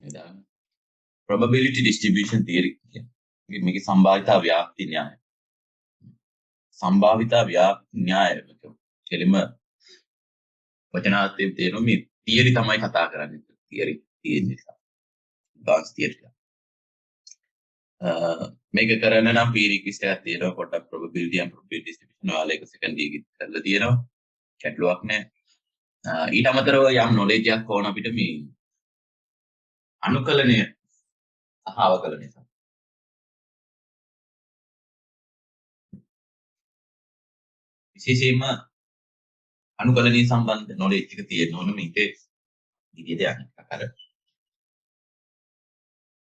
නේද? Probability distribution theory කියන්නේ. මේකේ සම්භාවිතා ව්‍යාප්ති න්‍යාය. සම්භාවිතා ව්‍යාප්ති න්‍යාය කෙලිම වචනාර්ථයෙන් තේරෙනවා මේ තියරි තමයි කතා කරන්නේ. තියරි තියෙන නිසා. ඇඩ්වාන්ස් තියරි එක. මේක කරන්න නම් ප්‍රීරික්විසිට් එකක් තියෙනවා පොඩ්ඩක් probability and probability distribution ඔයාලා ඒක සෙකන්ඩ් ඉයර් එකේ කරලා තියෙනවා. ගැටලුවක් නෑ. ඊට අමතරව යම් නොලෙජ් එකක් ඕන අපිට මේ අනුකලනය සහ අවකලනය සහ විශේෂයෙන්ම අනුකලනය සම්බන්ධ නොලෙජ් එක තියෙන්න ඕන මේකේ විදියට යන්න. අර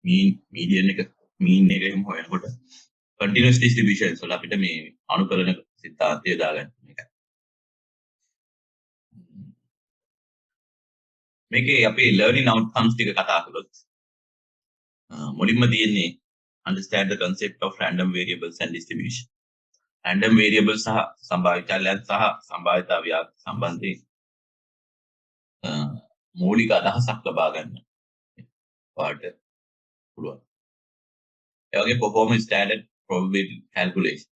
මීන් මීඩියන් එක මීන් එක එහෙම හොයනකොට කන්ටිනියස් ඩිස්ට්‍රිබියුෂන්ස් වල අපිට මේ අනුකලන සිද්ධාන්තය යොදා ගන්න මේකයි. මේකේ අපේ ලර්නින් අවුට්කම්ස් ටික කතා කළොත් මුලින්ම තියෙන්නේ understand the concept of random variables and distribution. Random variables සහ සම්භාවිත චලයන් සහ සම්භාවිතා ව්‍යාප්ති සම්බන්ධයෙන් මූලික අදහසක් ලබා ගන්න ඔයාලට පුළුවන්. ඒ වගේ performance standard probability calculation.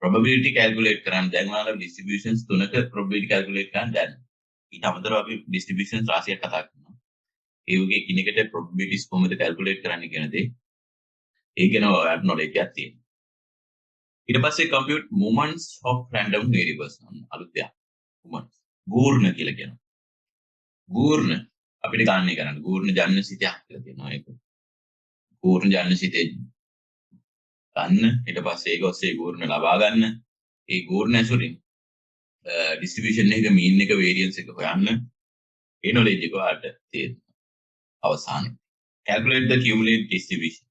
Probability calculate කරන්න දැන් ඔයාලා distributions තුනක probability calculate කරන්න දැන්. ඊට අමතරව අපි distributions රාශියක් කතා කරනවා. ඒ වගේ එකිනෙකට probabilities කොහොමද calculate කරන්න කියන දේ ඒ ගැන ඔයාලට knowledge එකක් තියෙනවා. ඊට පස්සේ compute moments of random variables අලුත් දෙයක්. Moments. ගූර්ණ කියලා කියනවා. ගූර්ණ අපිට ගණනය කරන්න. ගූර්ණ ජනන සිතයක් කියලා කියනවා ඒක. ගූර්ණ ජනන සිතේ ගන්න ඊට පස්සේ ඒක ඔස්සේ ගූර්ණ ලබා ගන්න. ඒ ගූර්ණ ඇසුරින් ඩිස්ට්‍රිබියුෂන් එක මීන් එක වේරියන්ස් එක හොයන්න. ඒ නොලෙජ් එක ඔයාලට තියෙනවා. අවසානයේ calculate the cumulative distribution.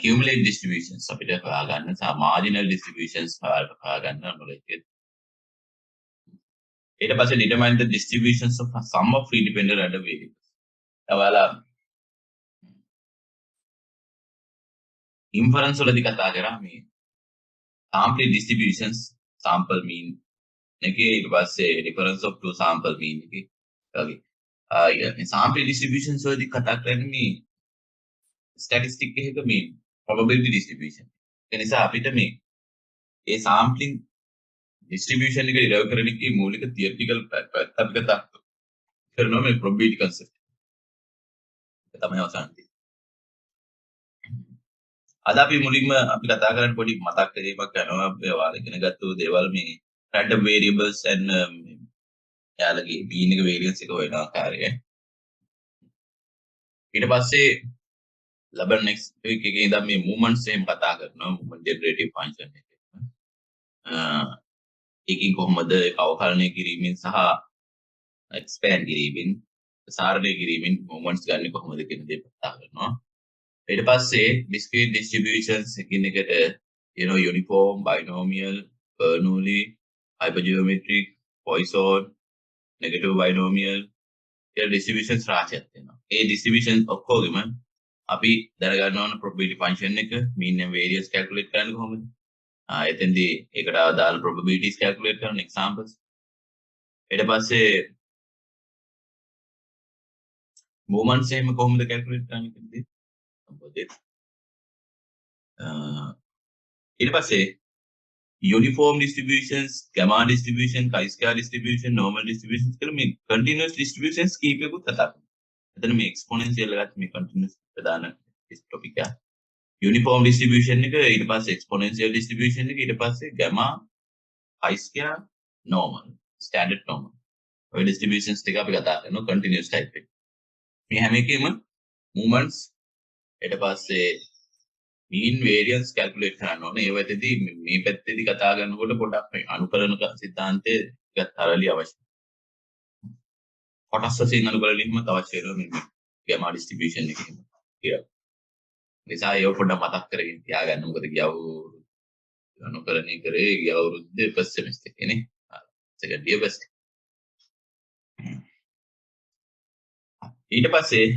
Cumulative distributions අපිට හොයාගන්න සහ marginal distributions ඔයාලට හොයාගන්න නොලෙජ් එක. ඊට පස්සේ determine the distributions of a sum of independent random variables. දැන් ඔයාලා ඉන්ෆරන්ස් වලදී කතා කරා මේ sample distributions, sample mean එකේ ඊට පස්සේ difference of two sample mean එකේ වගේ. මේ sample distributions වලදී කතා කරන්නේ මේ ස්ටැටිස්ටික් එකක මේ probability distribution. ඒ නිසා අපිට මේ ඒ sampling distribution එක ඩිරයිව් කරන එකේ මූලික තියරිටිකල් පැත්ත අපි කතා කරනවා මේ probability concept. ඒක තමයි අවසානයේ. අද අපි මුලින්ම අපි කතා කරන්න පොඩි මතක් කිරීමක් කරනවා අපි ඔයාලා ඉගෙන ගත්ත දේවල් මේ random variables and එයාලගේ mean එක variance එක හොයන ආකාරය. ඊට පස්සේ ලබන next week එකේ ඉඳන් මේ movements එහෙම කතා කරනවා, movement generative function එක. ඒකෙන් කොහොමද ඒක අවකලනය කිරීමෙන් සහ expand කිරීමෙන් ප්‍රසාරණය කිරීමෙන් movements ගන්න කොහොමද කියන දේ කතා කරනවා. ඊට පස්සේ discrete distributions එකින් එකට uniform, binomial, Bernoulli, hypergeometric, Poisson, negative binomial කියලා distributions රාශියක් තියෙනවා. ඒ distributions ඔක්කොගෙම අපි දැනගන්න ඕන probability function එක, mean and variance calculate කරන්න කොහොමද? එතෙන්දී ඒකට අදාළ probabilities calculate කරන examples. ඊට පස්සේ moments එහෙම කොහොමද calculate කරන්නේ කියන දේ සම්බන්ධයෙන්. ඊට පස්සේ uniform distributions, gamma distribution, chi-square distribution, normal distributions කියලා මේ continuous distributions කීපයකුත් කතා කරනවා. එතන මේ exponential එකත් මේ continuous ප්‍රධාන topic එක. Uniform distribution එක ඊට පස්සේ exponential distribution එක ඊට පස්සේ gamma, chi-square, normal, standard normal. ඔය distributions ටික අපි කතා කරනවා continuous type එක. මේ හැම එකෙම moments ඊට පස්සේ mean variance calculate කරන්න ඕනේ. ඒ වෙතදී මේ පැත්තේදී කතා කරනකොට පොඩක් මේ අනුකලන සිද්ධාන්තය ටිකක් තරලි අවශ්‍යයි. කොටස් වශයෙන් අනුකලන එහෙමත් අවශ්‍ය වෙනවා මේ gamma distribution එක එහෙම කියලා. නිසා ඒව පොඩ්ඩක් මතක් කරගෙන තියාගන්න. මොකද ගිය අවුරුදු අනුකලනය කරේ ගිය අවුරුද්දේ ෆස්ට් සෙමෙස්ටර් එකේ නේ. Second year first. ඊට පස්සේ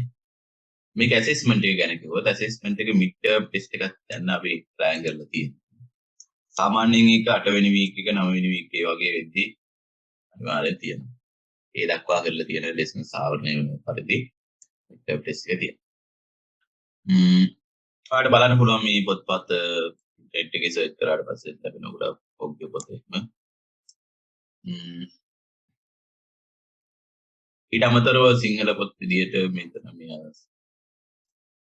මේක ඇසෙස්මන්ට් එක ගැන කිව්වොත් ඇසෙස්මන්ට් එක මිඩ් ටර්ම් ටෙස්ට් එකක් දැන් අපි ප්ලෑන් කරලා තියෙනවා. සාමාන්‍යයෙන් ඒක 8 වෙනි වීක් එක 9 වෙනි වීක් ඒ වගේ වෙද්දී අනිවාර්යෙන් තියෙනවා. ඒ දක්වා කරලා තියෙන ලෙසන්ස් ආවරණය වෙන පරිදි ටෙස්ට් එක තියෙනවා. ඔයාලට බලන්න පුළුවන් මේ පොත්පත් ඉන්ටර්නෙට් එකේ සර්ච් කරාට පස්සේ ලැබෙන ගොඩක් ඔග්ගේ පොත් එහෙම. ඊට අමතරව සිංහල පොත් විදියට මෙතන මේ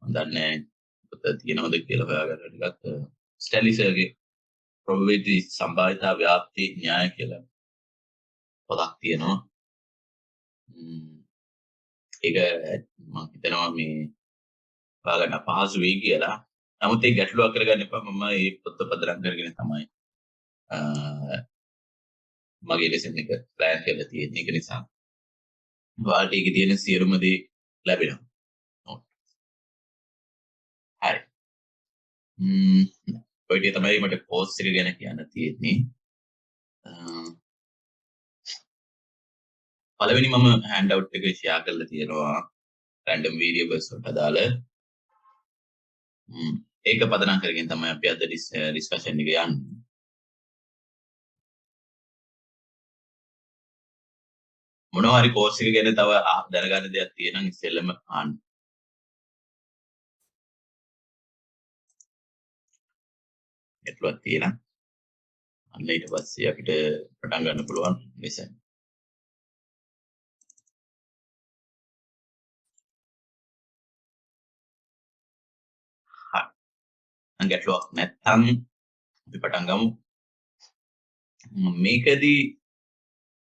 මම දන්නේ පොත තියෙනවද කියලා හොයාගන්න ටිකක් ස්ටැන්ලි සර්ගේ probability සම්භාවිතා ව්‍යාප්ති න්‍යාය කියලා පොතක් තියෙනවා. ඒක මම හිතනවා මේ හොයාගන්න පහසු වෙයි කියලා. නමුත් ඒක ගැටලුවක් කරගන්න එපා. මම මේ පොත පදනම් කරගෙන තමයි මගේ ලෙසන් එක ප්ලෑන් කරලා තියෙන්නේ. ඒක නිසා ඔයාලට ඒකේ තියෙන සියලුම දේ ලැබෙනවා. ඔව්. හරි. ඔය ටික තමයි මට කෝස් එක ගැන කියන්න තියෙන්නේ. පළවෙනි මම හෑන්ඩ් අවුට් එක ෂෙයා කරලා තියෙනවා රැන්ඩම් වේරියබල්ස් වලට අදාළ. ඒක පදනම් කරගෙන තමයි අපි අද ඩිස්කෂන් එක යන්නේ. මොනවා හරි කෝස් එක ගැන තව දැනගන්න දෙයක් තියෙනවා නම් ඉස්සෙල්ලම අහන්න. ගැටලුවක් තියෙනවා. අන්න ඊට පස්සේ අපිට පටන් ගන්න පුළුවන් ලෙසන්. හරි. නම් ගැටලුවක් නැත්නම් අපි පටන් ගමු. මේකදී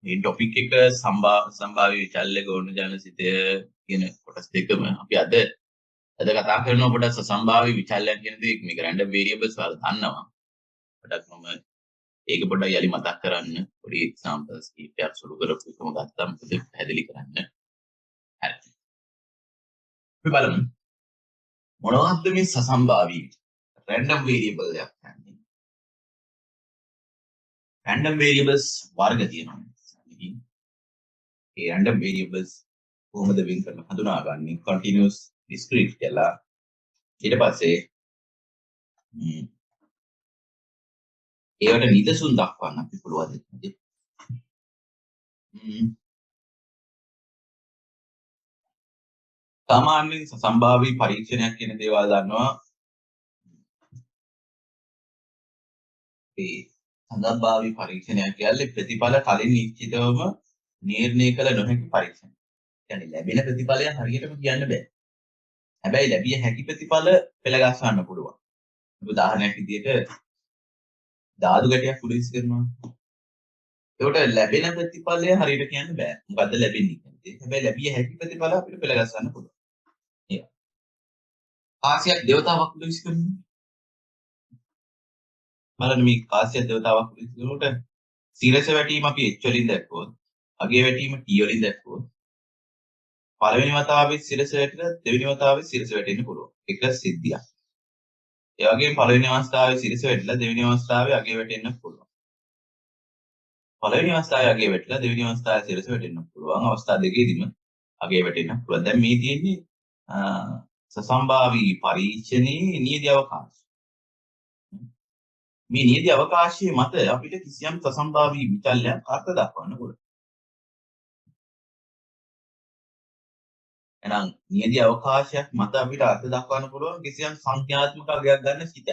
මේ ටොපික් එක සම්භාව්‍ය විචල්‍ය ගෝණ ජනසිතය කියන කොටස් දෙකම අපි අද අද කතා කරනවා පොඩක් සම්භාව්‍ය විචල්‍යයන් කියන දේ. මේක රැන්ඩම් වේරියබල්ස් වල දන්නවා. පොඩක් මම ඒක පොඩක් යලි මතක් කරන්න පොඩි එක්සැම්පල්ස් කීපයක් සුළු කරපු එකම ගත්තා මොකද පැහැදිලි කරන්න. හරි. අපි බලමු මොනවද්ද මේ සසම්භාවී රැන්ඩම් වේරියබල් එකක් කියන්නේ. රැන්ඩම් වේරියබල්ස් වර්ග තියෙනවා. ඒ රැන්ඩම් වේරියබල්ස් කොහොමද වෙන් කරලා හඳුනාගන්නේ? කන්ටිනියස් ඩිස්ක්‍රීට් කියලා. ඊට පස්සේ ඒවට නිදසුන් දක්වන්න අපි පුළුවන්. සාමාන්‍යයෙන් සම්භාවී පරීක්ෂණයක් කියන දේවල් දන්නවා. ඒ සම්භාවී පරීක්ෂණයක් කියන්නේ ප්‍රතිඵල කලින් නිශ්චිතවම නිර්ණය කළ නොහැකි පරීක්ෂණ. කියන්නේ ලැබෙන ප්‍රතිඵලය හරියටම කියන්න බෑ. හැබැයි ලැබිය හැකි ප්‍රතිඵල පෙළ ගස්වන්න පුළුවන්. උදාහරණයක් විදියට ධාතු ගැටයක් උඩ විසි කරනවා. ඒකට ලැබෙන ප්‍රතිඵලය හරියට කියන්න බෑ. මොකද්ද ලැබෙන්නේ කියන්නේ. හැබැයි ලැබිය හැකි ප්‍රතිඵල අපිට පෙළ ගස්වන්න පුළුවන්. ඒවා. කාසියක් දේවතාවක් උඩ විසි කරනවා. බලන්න මේ කාසියක් දේවතාවක් උඩ විසි කරනකොට සිරස වැටීම අපි h වලින් දැක්කොත්, අගේ වැටීම t වලින් දැක්කොත්, පළවෙනි වතාවේ සිරස වැටිලා දෙවෙනි වතාවේ සිරස වැටෙන්න පුළුවන්. ඒක සිද්ධියක්. ඒ වගේම පළවෙනි අවස්ථාවේ සිරස වැටිලා දෙවෙනි අවස්ථාවේ අගේ වැටෙන්න පුළුවන්. පළවෙනි අවස්ථාවේ අගේ වැටිලා දෙවෙනි අවස්ථාවේ සිරස වැටෙන්න පුළුවන්. අවස්ථා දෙකේදීම අගේ වැටෙන්න පුළුවන්. දැන් මේ තියෙන්නේ සසම්භාවී පරීක්ෂණයේ නියදි අවකාශ. මේ නියදි අවකාශයේ මත අපිට කිසියම් සසම්භාවී විචල්‍යයක් අර්ථ දක්වන්න පුළුවන්. එහෙනම් නියදි අවකාශයක් මත අපිට අර්ථ දක්වන්න පුළුවන් කිසියම් සංඛ්‍යාත්මක අගයක් ගන්න සිතක්.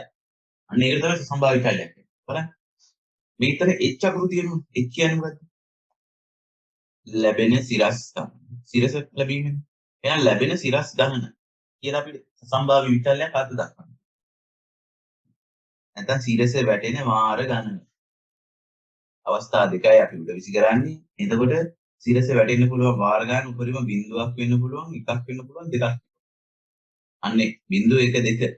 අන්න ඒක තමයි සසම්භාවී විචල්‍යයක් කියන්නේ. බලන්න. මේතන h අකුරු තියෙනවා. h කියන්නේ මොකද්ද? ලැබෙන සිරස් ගණන. සිරස ලැබීමනේ. එහෙනම් ලැබෙන සිරස් ගණන කියලා අපිට සසම්භාවී විචල්‍යයක් අර්ථ දක්වන්න. නැත්නම් සිරස වැටෙන වාර ගණන. අවස්ථා දෙකයි අපි උඩ විසි කරන්නේ. එතකොට සිරස වැටෙන්න පුළුවන් වාර ගණන උපරිම බිඳුවක් වෙන්න පුළුවන්, එකක් වෙන්න පුළුවන්, දෙකක්. අන්නේ බිඳුව 1 2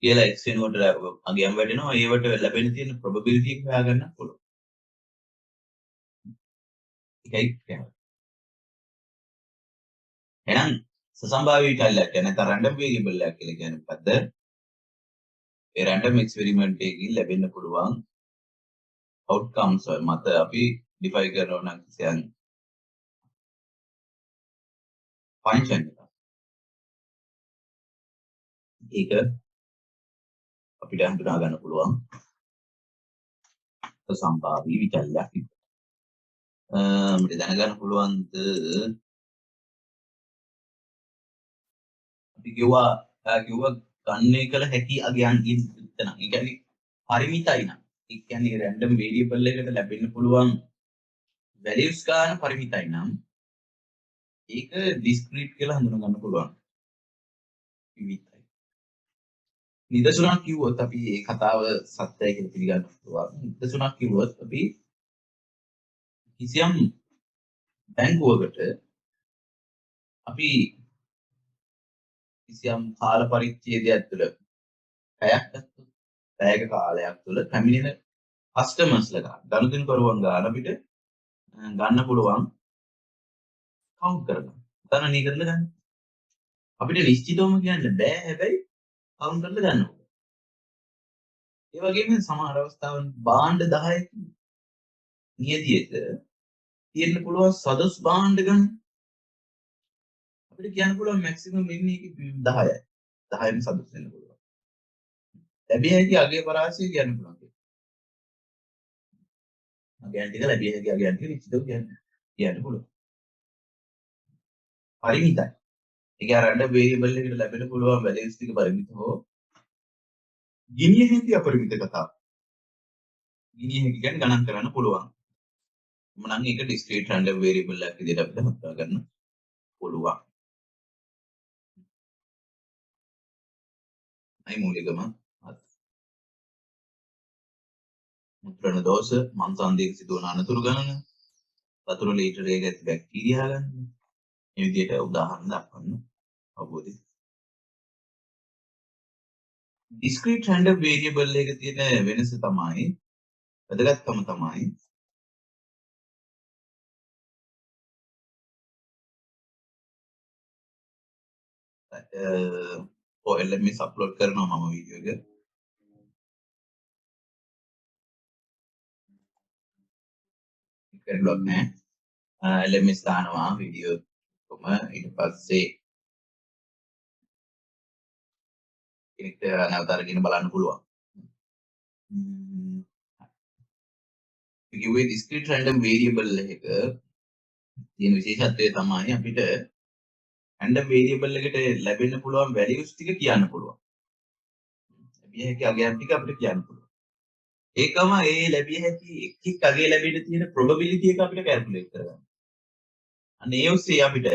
කියලා x වෙනුවට අගයන් වැටෙනවා. ඒවට ලැබෙන තියෙන ප්‍රොබබිලිටි එක හොයාගන්න පුළුවන්. ඒකයි කියන්නේ. එහෙනම් සසම්භාවී විචල්‍යයක් කියන්නේ නැත්නම් රැන්ඩම් වේරියබල් එකක් කියලා කියන්නේ මොකද්ද? ඒ රැන්ඩම් එක්ස්පෙරිමන්ට් එකකින් ලැබෙන්න පුළුවන් අවුට්කම්ස් මත අපි ඩිෆයින් කරනවා නම් කිසියම් ෆන්ක්ෂන් එකක්. ඒක අපිට හඳුනා ගන්න පුළුවන් සම්භාවී විචල්‍යයක් විදිහට. අපිට දැනගන්න පුළුවන්ද අපි කිව්වා කිව්වා ගණනය කළ හැකි අගයන් යුක්ත නම්. ඒ කියන්නේ පරිමිතයි නම්. ඒ කියන්නේ රැන්ඩම් වේරියබල් එකකට ලැබෙන්න පුළුවන් වැලියුස් ගාන පරිමිතයි නම් ඒක ඩිස්ක්‍රීට් කියලා හඳුනා ගන්න පුළුවන්. විවිධයි. නිදසුනක් කිව්වොත් අපි මේ කතාව සත්‍යයි කියලා පිළිගන්න පුළුවන්. නිදසුනක් කිව්වොත් අපි කිසියම් බැංකුවකට අපි කිසියම් කාල පරිච්ඡේදයක් තුළ පැයක් ගත්තොත් පැයක කාලයක් තුළ පැමිණෙන කස්ටමර්ස්ලා ගන්න ගනුදෙනුකරුවන් ගන්න අපිට ගන්න පුළුවන් කවුන්ට් කරලා ගණනය කරලා ගන්න. අපිට නිශ්චිතවම කියන්න බෑ, හැබැයි කවුන්ට් කරලා ගන්න ඕනේ. ඒ වගේම සමහර අවස්ථාවල භාණ්ඩ 10ක නියතියක තියෙන්න පුළුවන් සදොස් භාණ්ඩ ගන්න. අපිට කියන්න පුළුවන් මැක්සිමම් ඉන්නේ ඒකේ 10යි. 10ම සදොස් වෙන්න පුළුවන්. ලැබිය හැකි අගය පරාසය කියන්න පුළුවන්. අගයන් ටික ලැබිය හැකි අගයන් ටික නිශ්චිතව කියන්න පුළුවන්. පරිමිතයි. ඒ කියන්නේ රැන්ඩම් වේරියබල් එකට ලැබෙන්න පුළුවන් වැලියුස් ටික පරිමිත හෝ ගිනිය හැකි අපරිමිත කතාව. ගිනිය හැකි කියන්නේ ගණන් කරන්න පුළුවන්. නම් ඒක ඩිස්ක්‍රීට් රැන්ඩම් වේරියබල් එකක් විදිහට අපිට හඳුනා ගන්න පුළුවන්. අයි මූලිකම මුද්‍රණ දෝෂ, මන්සන්ධියක සිදුවන අනතුරු ගණන, වතුර ලීටරයක ඇති බැක්ටීරියා ගණන, මේ විදිහට උදාහරණ දක්වන්න අවබෝධය. ඩිස්ක්‍රීට් රැන්ඩම් වේරියබල් එක තියෙන වෙනස තමයි, වැදගත්කම තමයි LMS upload කරනවා මම වීඩියෝ එක. ගැටලුවක් නෑ. LMS දානවා වීඩියෝ කොම ඊට පස්සේ කෙනෙක්ට නැවත අරගෙන බලන්න පුළුවන්. අපි කිව්වේ ඩිස්ක්‍රීට් රැන්ඩම් වේරියබල් එකක තියෙන විශේෂත්වය තමයි අපිට රැන්ඩම් වේරියබල් එකට ලැබෙන්න පුළුවන් වැලියුස් ටික කියන්න පුළුවන්. ලැබිය හැකි අගයන් ටික අපිට කියන්න පුළුවන්. ඒකම ඒ ලැබිය හැකි එක් එක් අගය ලැබෙන්න තියෙන ප්‍රොබබිලිටි එක අපිට කැල්කියුලේට් කරගන්න. අන්න ඒ ඔස්සේ අපිට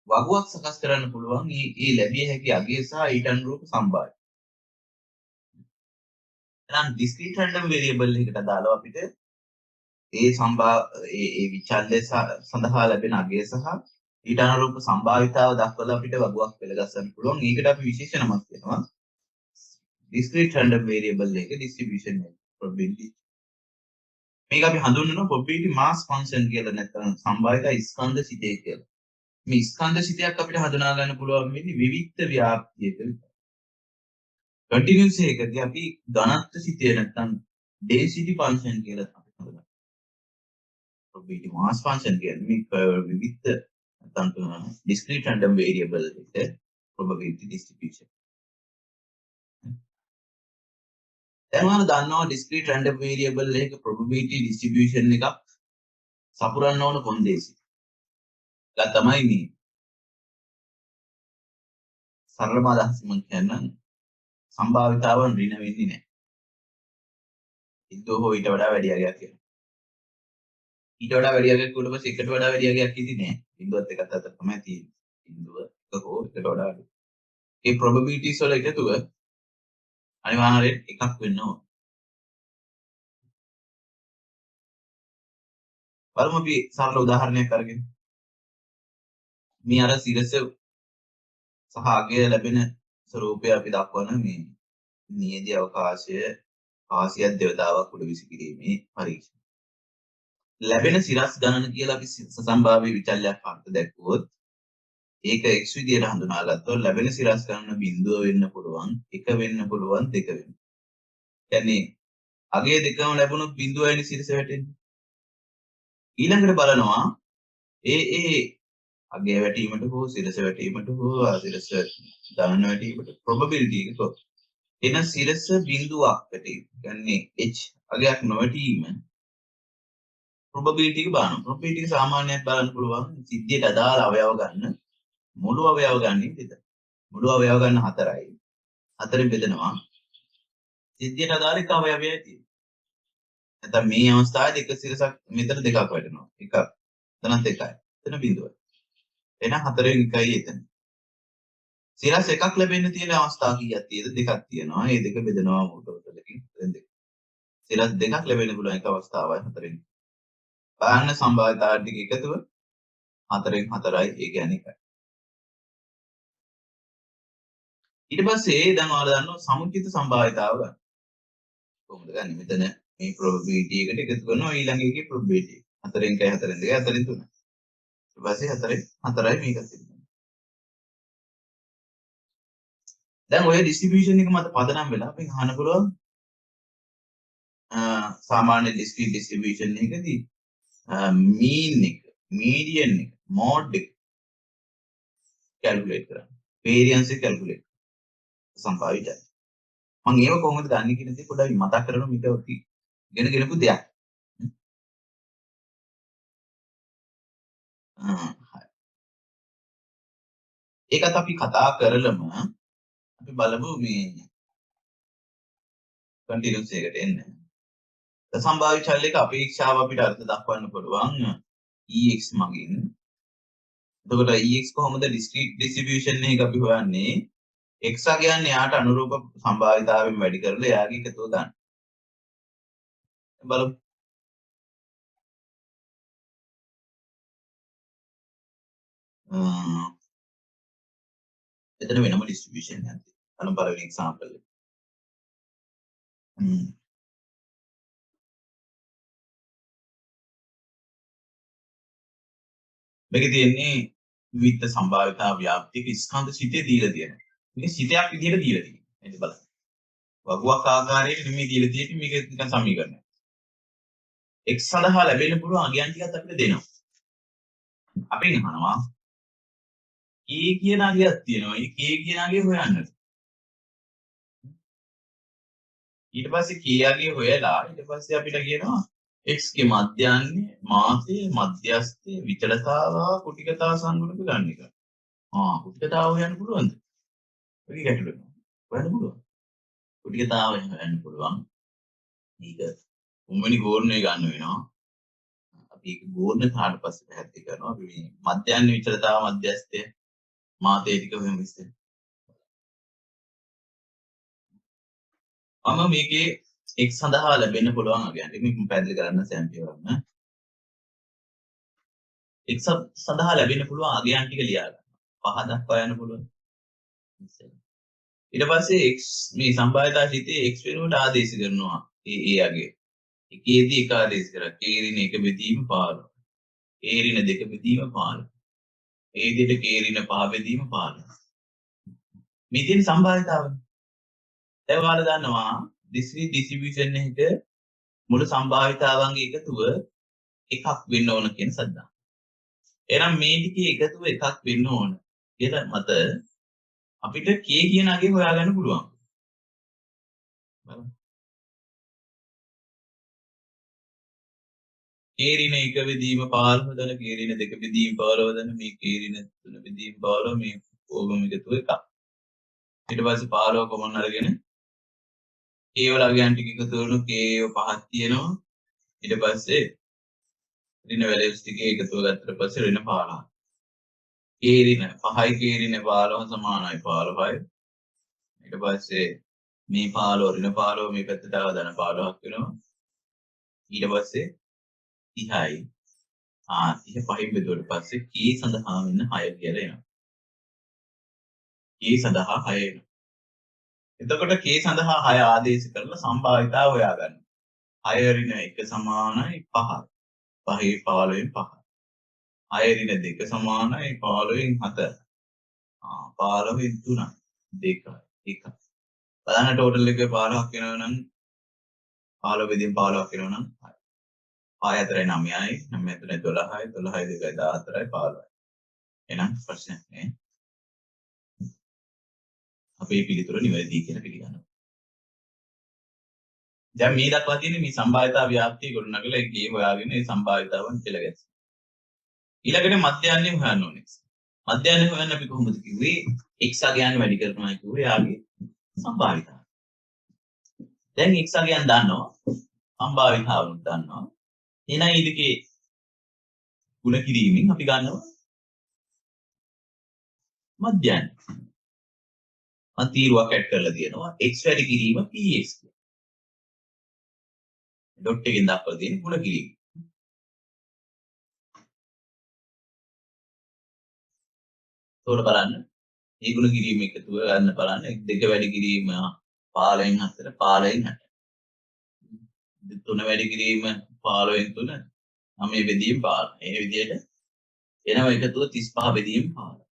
වගුවක් සකස් කරන්න පුළුවන් ඒ ලැබිය හැකි අගය සහ ඊට අනුරූප සම්භාව්‍ය. එහෙනම් ඩිස්ක්‍රීට් රැන්ඩම් වේරියබල් එකට අදාළව අපිට ඒ ඒ ඒ විචල්‍ය සඳහා ලැබෙන අගය සහ ඊට අනුරූප සම්භාවිතාව දක්වලා අපිට වගුවක් පෙළගස්සන්න පුළුවන්. ඒකට අපි විශේෂ නමක් දෙනවා. ඩිස්ක්‍රීට් රැන්ඩම් වේරියබල් එක ඩිස්ට්‍රිබියුෂන් එක ප්‍රොබබිලිටි. මේක අපි හඳුන්වනවා ප්‍රොබබිලිටි මාස් ෆන්ක්ෂන් කියලා, නැත්නම් සම්භාවිතා ස්කන්ධ සිතේ කියලා. මේ ස්කන්ධ සිතයක් අපිට හඳුනා ගන්න පුළුවන් වෙන්නේ විවිධ ව්‍යාප්තියක විතරයි. කන්ටිනියස් එකකදී අපි ඝනත්ව සිතය නැත්නම් ඩෙන්සිටි ෆන්ක්ෂන් කියලා අපි හඳුනනවා. ප්‍රොබබිලිටි මාස් ෆන්ක්ෂන් කියන්නේ මේ විවිධ නැත්නම් ඩිස්ක්‍රීට් රැන්ඩම් වේරියබල් එක ප්‍රොබබිලිටි ඩිස්ට්‍රිබියුෂන්. දැන් ඔයාලා දන්නවා ඩිස්ක්‍රීට් රැන්ඩම් වේරියබල් එකක ප්‍රොබබිලිටි ඩිස්ට්‍රිබියුෂන් එකක් සපුරන්න ඕන කොන්දේසි. ඒක තමයි මේ සරලම අදහස මම කියන්නම්, සම්භාවිතාවන් ඍණ වෙන්නේ නැහැ. බිංදුව හෝ ඊට වඩා වැඩි අගයක් එනවා. ඊට වඩා වැඩි අගයක් කිව්වට පස්සේ එකට වඩා වැඩි අගයක් ඉති නෑ. බිංදුවත් එකත් අතර තමයි තියෙන්නේ. බිංදුව එක හෝ එකට වඩා අඩු. ඒ ප්‍රොබබිලිටිස් වල එකතුව අනිවාර්යෙන් එකක් වෙන්න ඕන. බලමු අපි සරල උදාහරණයක් අරගෙන. මේ අර සිරස සහ අගය ලැබෙන ස්වරූපය අපි දක්වන මේ නියැදි අවකාශය කාසියක් දෙවතාවක් උඩ විසි කිරීමේ පරීක්ෂණ. ලැබෙන සිරස් ගණන කියලා අපි සසම්භාව්‍ය විචල්‍යයක් අර්ථ දැක්වුවොත් ඒක x විදියට හඳුනාගත්තොත් ලැබෙන සිරස් ගණන බිඳුව වෙන්න පුළුවන්, එක වෙන්න පුළුවන්, දෙක වෙන්න. කියන්නේ අගය දෙකම ලැබුණොත් බිඳුවයිනේ සිරස වැටෙන්නේ. ඊළඟට බලනවා ඒ ඒ අගය වැටීමට හෝ සිරස වැටීමට හෝ සිරස ගණන වැටීමට ප්‍රොබබිලිටි එක කොහොමද? එන සිරස බිඳුවක් වැටීම. කියන්නේ h අගයක් නොවැටීම ප්‍රොබබිලිටි එක බලනවා. ප්‍රොබබිලිටි එක සාමාන්‍යයෙන් බලන්න පුළුවන් සිද්ධියට අදාළ අවයව ගන්න මුළු අවයව ගන්න විතරයි. මුළු අවයව ගන්න 4යි. 4ෙන් බෙදනවා. සිද්ධියට අදාළ එක අවයවයයි තියෙන්නේ. නැත්නම් මේ අවස්ථාවේදී එක සිරසක් මෙතන දෙකක් වැටෙනවා. එකක්. එතනත් එකයි. එතන බිඳුවයි. එහෙනම් 4න් 1යි එතන. සිරස් එකක් ලැබෙන්න තියෙන අවස්ථා කීයක් තියෙද? දෙකක් තියෙනවා. මේ දෙක බෙදනවා මුළු ටෝටල් එකකින් 4න් 2. සිරස් දෙකක් ලැබෙන්න පුළුවන් එක අවස්ථාවයි 4න්. බලන්න සම්භාවිතා ටික එකතුව 4න් 4යි, ඒ කියන්නේ 1යි. ඊට පස්සේ දැන් ඔයාලා දන්නවා සමුචිත සම්භාවිතාව ගන්න. කොහොමද ගන්නේ? මෙතන මේ probability එකට එකතු කරනවා ඊළඟ එකේ probability එක. 4න් 1යි 4න් 2යි 4න් 3යි. ඊට පස්සේ 4න් 4යි මේකත් එක්ක. දැන් ඔය ඩිස්ට්‍රිබියුෂන් එක මත පදනම් වෙලා අපෙන් අහන්න පුළුවන් සාමාන්‍ය ඩිස්ක්‍රීට් ඩිස්ට්‍රිබියුෂන් එකකදී මීන් එක, මීඩියන් එක, මෝඩ් එක කැල්කියුලේට් කරන්න. වේරියන්ස් එක කැල්කියුලේට් සම්භාවිතයි. මම ඒව කොහොමද ගන්නේ කියන දේ පොඩ්ඩක් මතක් කරගන්න, මේක අපි ඉගෙන ගෙනපු දෙයක්. හරි. ඒකත් අපි කතා කරලම අපි බලමු මේ කන්ටිනියුස් එකට එන්න. සම්භාව්‍ය චලයක අපේක්ෂාව අපිට අර්ථ දක්වන්න පුළුවන් EX මගින්. එතකොට EX කොහොමද ඩිස්ක්‍රීට් ඩිස්ට්‍රිබියුෂන් එක අපි හොයන්නේ? X කියන්නේ එයාට අනුරූප සම්භාවිතාවයෙන් වැඩි කරලා එයාගේ එකතුව ගන්න. බලමු. එතන වෙනම ඩිස්ට්‍රිබියුෂන් එකක් තියෙනවා. බලමු පළවෙනි එක්සැම්පල් එක. මේකේ තියෙන්නේ විවිධ සම්භාවිතා ව්‍යාප්තියක ස්කන්ධ සිතේ දීලා තියෙනවා. මේක සිතයක් විදිහට දීලා තියෙනවා. එන්න බලන්න. වගුවක් ආකාරයට නෙමෙයි දීලා තියෙන්නේ, මේක නිකන් සමීකරණයක්. x සඳහා ලැබෙන්න පුළුවන් අගයන් ටිකත් අපිට දෙනවා. අපෙන් අහනවා k කියන අගයක් තියෙනවා. ඒ k කියන අගය හොයන්න. ඊට පස්සේ k අගය හොයලා ඊට පස්සේ අපිට කියනවා x ගේ මධ්‍යන්‍ය, මාසය, මධ්‍යස්ථය, විචලතාව හා කුටිකතා සංගුණක ගන්න එක. කුටිකතාව හොයන්න පුළුවන්ද? ඔය ගැටලුව. හොයන්න පුළුවන්. කුටිකතාව හොයන්න පුළුවන්. මේක තුන්වෙනි ගෝර්ණය ගන්න වෙනවා. අපි ඒක ගෝර්ණ කාට පස්සේ පැහැදිලි කරනවා. අපි මේ මධ්‍යන්‍ය, විචලතාව, මධ්‍යස්ථය, මාතය ටික හොයමු ඉස්සෙල්ලා. මම මේකේ x සඳහා ලැබෙන්න පුළුවන් අගයන් ටික මම පැහැදිලි කරන්න සෑම් පියවරන්න. x සඳහා ලැබෙන්න පුළුවන් අගයන් ටික ලියා ගන්න. 5 දක්වා යන්න පුළුවන්. ඉස්සෙල්ලා. ඊට පස්සේ x මේ සම්භාවිතා ශීතයේ x වෙනුවට ආදේශ කරනවා. ඒ අගය. එකේදී එක ආදේශ කරා. k ඍණ 1 බෙදීම 15. k ඍණ 2 බෙදීම 15. ඒ විදිහට k ඍණ 5 බෙදීම 15. මේ තියෙන සම්භාවිතාවනේ. දැන් ඔයාලා දන්නවා ඩිස්ක්‍රීට් ඩිස්ට්‍රිබියුෂන් එකක මුළු සම්භාවිතාවන්ගේ එකතුව එකක් වෙන්න ඕන කියන සද්ධාන්තය. එහෙනම් මේ ටිකේ එකතුව එකක් වෙන්න ඕන කියලා මත අපිට k කියන අගය හොයාගන්න පුළුවන්. බලමු. k ඍණ 1 බෙදීම 15 ධන k ඍණ 2 බෙදීම 15 ධන මේ k ඍණ 3 බෙදීම 15 මේ ඕගම එකතුව එකක්. ඊට පස්සේ 15 කොමන් අරගෙන k වල අගයන් ටික එකතු කරන k ඒව පහක් තියෙනවා. ඊට පස්සේ ඍණ වැලියුස් ටික එකතුව ගත්තට පස්සේ ඍණ 15. k ඍණ 5යි k ඍණ 15 සමානයි 15යි. ඊට පස්සේ මේ 15 ඍණ 15 මේ පැත්තට ආව ධන 15ක් වෙනවා. ඊට පස්සේ 30යි. 30 පහින් බෙදුවට පස්සේ k සඳහා වෙන 6 කියලා එනවා. k සඳහා 6 එනවා. එතකොට k සඳහා 6 ආදේශ කරලා සම්භාවිතාව හොයාගන්න. 6 ඍණ 1 සමානයි 5. පහේ 15න් 5. 6 ඍණ 2 සමානයි 15න් 4. 15න් 3යි 2යි 1. බලන්න ටෝටල් එක 15ක් වෙනවා නම් 15 බෙදීම 15ක් වෙනවා නම් 6. 5 4යි 9යි 9 3යි 12යි 12යි 2යි 14යි 15යි. එහෙනම් ප්‍රශ්නයක් නෑ. අපේ පිළිතුර නිවැරදි කියලා පිළිගන්නවා. දැන් මේ දක්වා තියෙන්නේ මේ සම්භාවිතා ව්‍යාප්තිය ගොඩනගලා ඒකේ හොයාගෙන ඒ සම්භාවිතාවන් පෙළ ගැසීම. ඊළඟට මධ්‍යන්‍යම හොයන්න ඕනේ. මධ්‍යන්‍ය හොයන්න අපි කොහොමද කිව්වේ? X අගයන් වැඩි කරනවා කිව්වේ යාගේ සම්භාවිතාව. දැන් X අගයන් දන්නවා, සම්භාවිතාවනුත් දන්නවා. එහෙනම් මේ දෙකේ ගුණ කිරීමෙන් අපි ගන්නවා මධ්‍යන්‍ය. මම තීරුවක් ඇඩ් කරලා තියෙනවා x වැඩි කිරීම px කියලා. ඩොට් එකෙන් දක්වලා තියෙන ගුණ කිරීම. එතකොට බලන්න මේ ගුණ කිරීම එකතුව ගන්න බලන්න දෙක වැඩි කිරීම 15න් 4 15න් 8. තුන වැඩි කිරීම 15න් 3 9 බෙදීම 15. මේ විදිහට එනවා එකතුව 35 බෙදීම 15.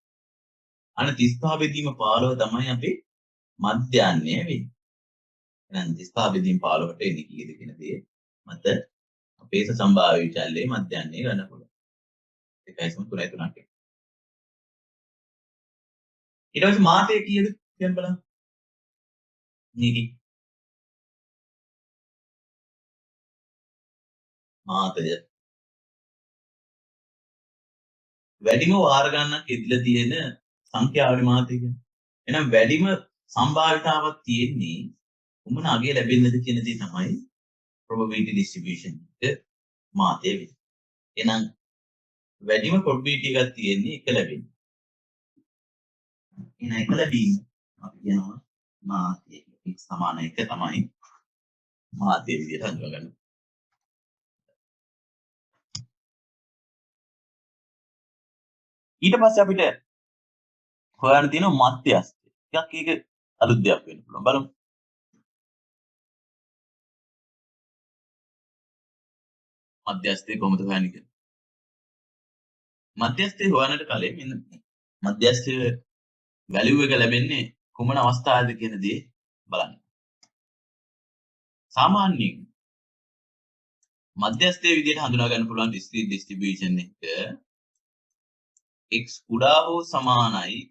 අන්න 35 බෙදීම 15 තමයි අපේ මධ්‍යන්‍ය වෙන්නේ. එහෙනම් 35 බෙදීම 15ට එන්නේ කීයද කියන දේ මත අපේ සම්භාව්‍ය විචල්‍යයේ මධ්‍යන්‍ය ගන්න පුළුවන්. 2.33ක්. ඊට පස්සේ මාතය කීයද කියන්න බලන්න. මේකේ මාතය වැඩිම වාර ගණනක් ඉදලා තියෙන සංඛ්‍යාවනේ මාතය කියන්නේ. එහෙනම් වැඩිම සම්භාවිතාවක් තියෙන්නේ කුමන අගය ලැබෙන්නද කියන දේ තමයි probability distribution එක මාතය වෙන්නේ. එහෙනම් වැඩිම probability එකක් තියෙන්නේ එක ලැබෙන්න. එහෙනම් එක ලැබීම අපි කියනවා මාතය x සමාන එක තමයි මාතය විදිහට හඳුනා ගන්න. ඊට පස්සේ අපිට හොයන්න තියෙනවා මධ්‍යස්ථය. ටිකක් ඒක අලුත් දෙයක් වෙන්න පුළුවන්. බලමු. මධ්‍යස්ථය කොහොමද හොයන්නේ කියලා. මධ්‍යස්ථය හොයන්නට කලින් මෙන්න මධ්‍යස්ථය වැලියු එක ලැබෙන්නේ කුමන අවස්ථාවේද කියන දේ බලන්න. සාමාන්‍යයෙන් මධ්‍යස්ථය විදිහට හඳුනා ගන්න පුළුවන් discrete distribution එක x කුඩා හෝ සමානයි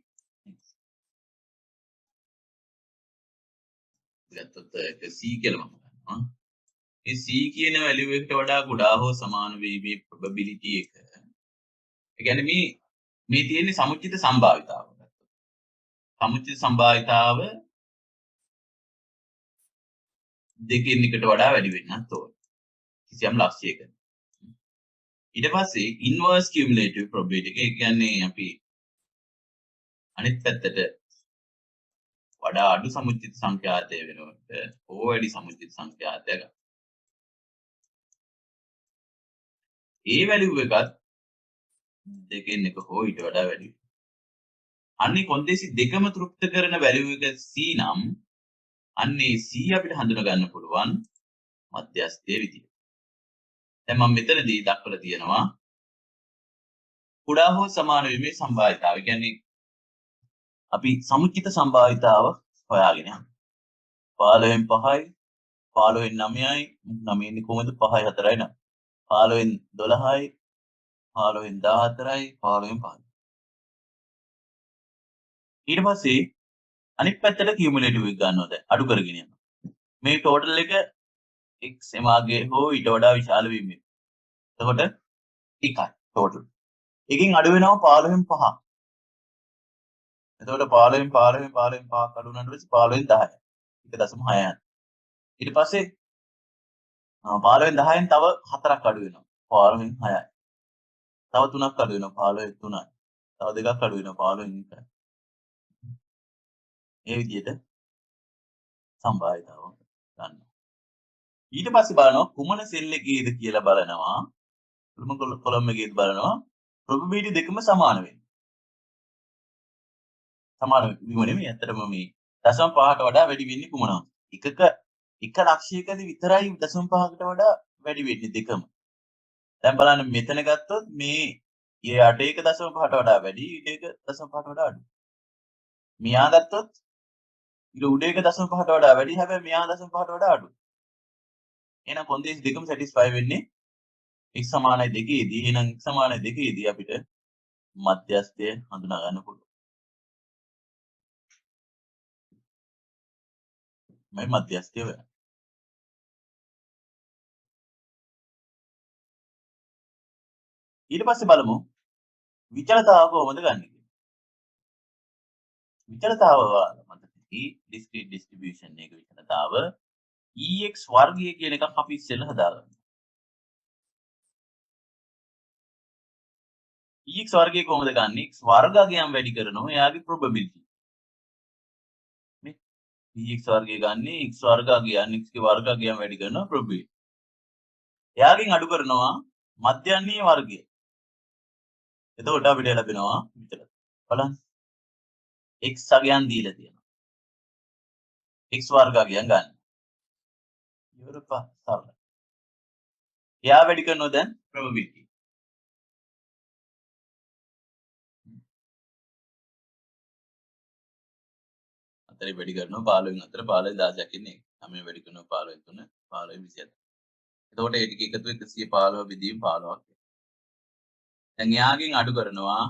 ගත්තොත් ඒක c කියලා මම ගන්නවා. ඒ c කියන වැලියු එකට වඩා කුඩා හෝ සමාන වීමේ probability එක. ඒ කියන්නේ මේ තියෙන්නේ සමුච්චිත සම්භාවිතාව ගත්තොත්. සමුච්චිත සම්භාවිතාව දෙකෙන් එකට වඩා වැඩි වෙන්නත් ඕන. කිසියම් ලක්ෂ්‍යයකට. ඊට පස්සේ inverse cumulative probability එක, ඒ කියන්නේ අපි අනිත් පැත්තට වඩා අඩු සමුච්චිත සංඛ්‍යාතය වෙනකොට හෝ වැඩි සමුච්චිත සංඛ්‍යාතය ගන්න. ඒ වැලියු එකත් දෙකෙන් එක හෝ ඊට වඩා වැඩි වෙනවා. අන්නේ කොන්දේසි දෙකම තෘප්ත කරන වැලියු එක C නම් අන්නේ C අපිට හඳුනා ගන්න පුළුවන් මධ්‍යස්ථයේ විදියට. දැන් මම මෙතනදී දක්වලා තියෙනවා කුඩා හෝ සමාන වීමේ සම්භාවිතාව. ඒ කියන්නේ අපි සමුච්චිත සම්භාවිතාව හොයාගෙන යනවා. 15න් 5යි 15න් 9යි 9 ඉන්නේ කොහොමද 5යි 4යි 9. 15න් 12යි 15න් 14යි 15න් 5. ඊට පස්සේ අනිත් පැත්තට කියුමුලේටිව් එක ගන්නවා දැන් අඩු කරගෙන යනවා. මේ ටෝටල් එක x එමාගේ හෝ ඊට වඩා විශාල වීමෙන්. එතකොට 1යි ටෝටල්. එකෙන් අඩු වෙනවා 15න් 5. එතකොට 15න් 15න් 15න් 5ක් අඩු වුණාට පස්සේ 15න් 10යි. 1.6යි. ඊට පස්සේ 15න් 10න් තව 4ක් අඩු වෙනවා. 15න් 6යි. තව 3ක් අඩු වෙනවා 15න් 3යි. තව 2ක් අඩු වෙනවා 15න් 1යි. මේ විදිහට සම්භාවිතාව ගන්නවා. ඊට පස්සේ බලනවා කුමන සෙල් එකේද කියලා බලනවා. කුමන කොලම් එකේද බලනවා. ප්‍රොබබිලිටි දෙකම සමාන වෙන්නේ. සමාන වීම නෙමෙයි ඇත්තටම මේ 0.5ට වඩා වැඩි වෙන්නේ කුමන එකක එක ලක්ෂයකදී විතරයි 0.5කට වඩා වැඩි වෙන්නේ දෙකම. දැන් බලන්න මෙතන ගත්තොත් මේ යට එක 0.5ට වඩා වැඩි ඊට එක 0.5ට වඩා අඩු. මෙහා ගත්තොත් ඊට උඩ එක 0.5ට වඩා වැඩි හැබැයි මෙහා 0.5ට වඩා අඩු. එහෙනම් කොන්දේසි දෙකම සැටිස්ෆයි වෙන්නේ x සමානයි 2ේදී. එහෙනම් x සමානයි 2ේදී අපිට මධ්‍යස්ථය හඳුනා ගන්න පුළුවන්. මේ මධ්‍යස්ථය වෙනවා. ඊට පස්සේ බලමු විචලතාව කොහොමද ගන්නෙ කියලා. විචලතාව ඔයාලා මතක ඇති ඩිස්ක්‍රීට් ඩිස්ට්‍රිබියුෂන් එක විචලතාව EX වර්ගය කියන එකක් අපි ඉස්සෙල්ලා හදාගන්න. EX වර්ගය කොහොමද ගන්නෙ? X වර්ගයන් වැඩි කරනවා එයාගේ probability. නේ? EX වර්ගය ගන්නෙ X වර්ගයන් X ගේ වර්ගයන් වැඩි කරනවා probability. එයාගෙන් අඩු කරනවා මධ්‍යන්‍යයේ වර්ගය. එතකොට අපිට ලැබෙනවා විචලතාව. බලන්න. X අගයන් දීලා තියෙනවා. X වර්ග අගයන් ගන්න. ඉවර සරලයි. එයා වැඩි කරනවා දැන් probability. හතරේ වැඩි කරනවා 15 වෙන 4 15 16ක් ඉන්නේ. 9 වැඩි කරනවා 15 වෙන 3 15 වෙන 27. එතකොට ඒ ටික එකතු 115 බෙදීම 15ක්. දැන් එයාගෙන් අඩු කරනවා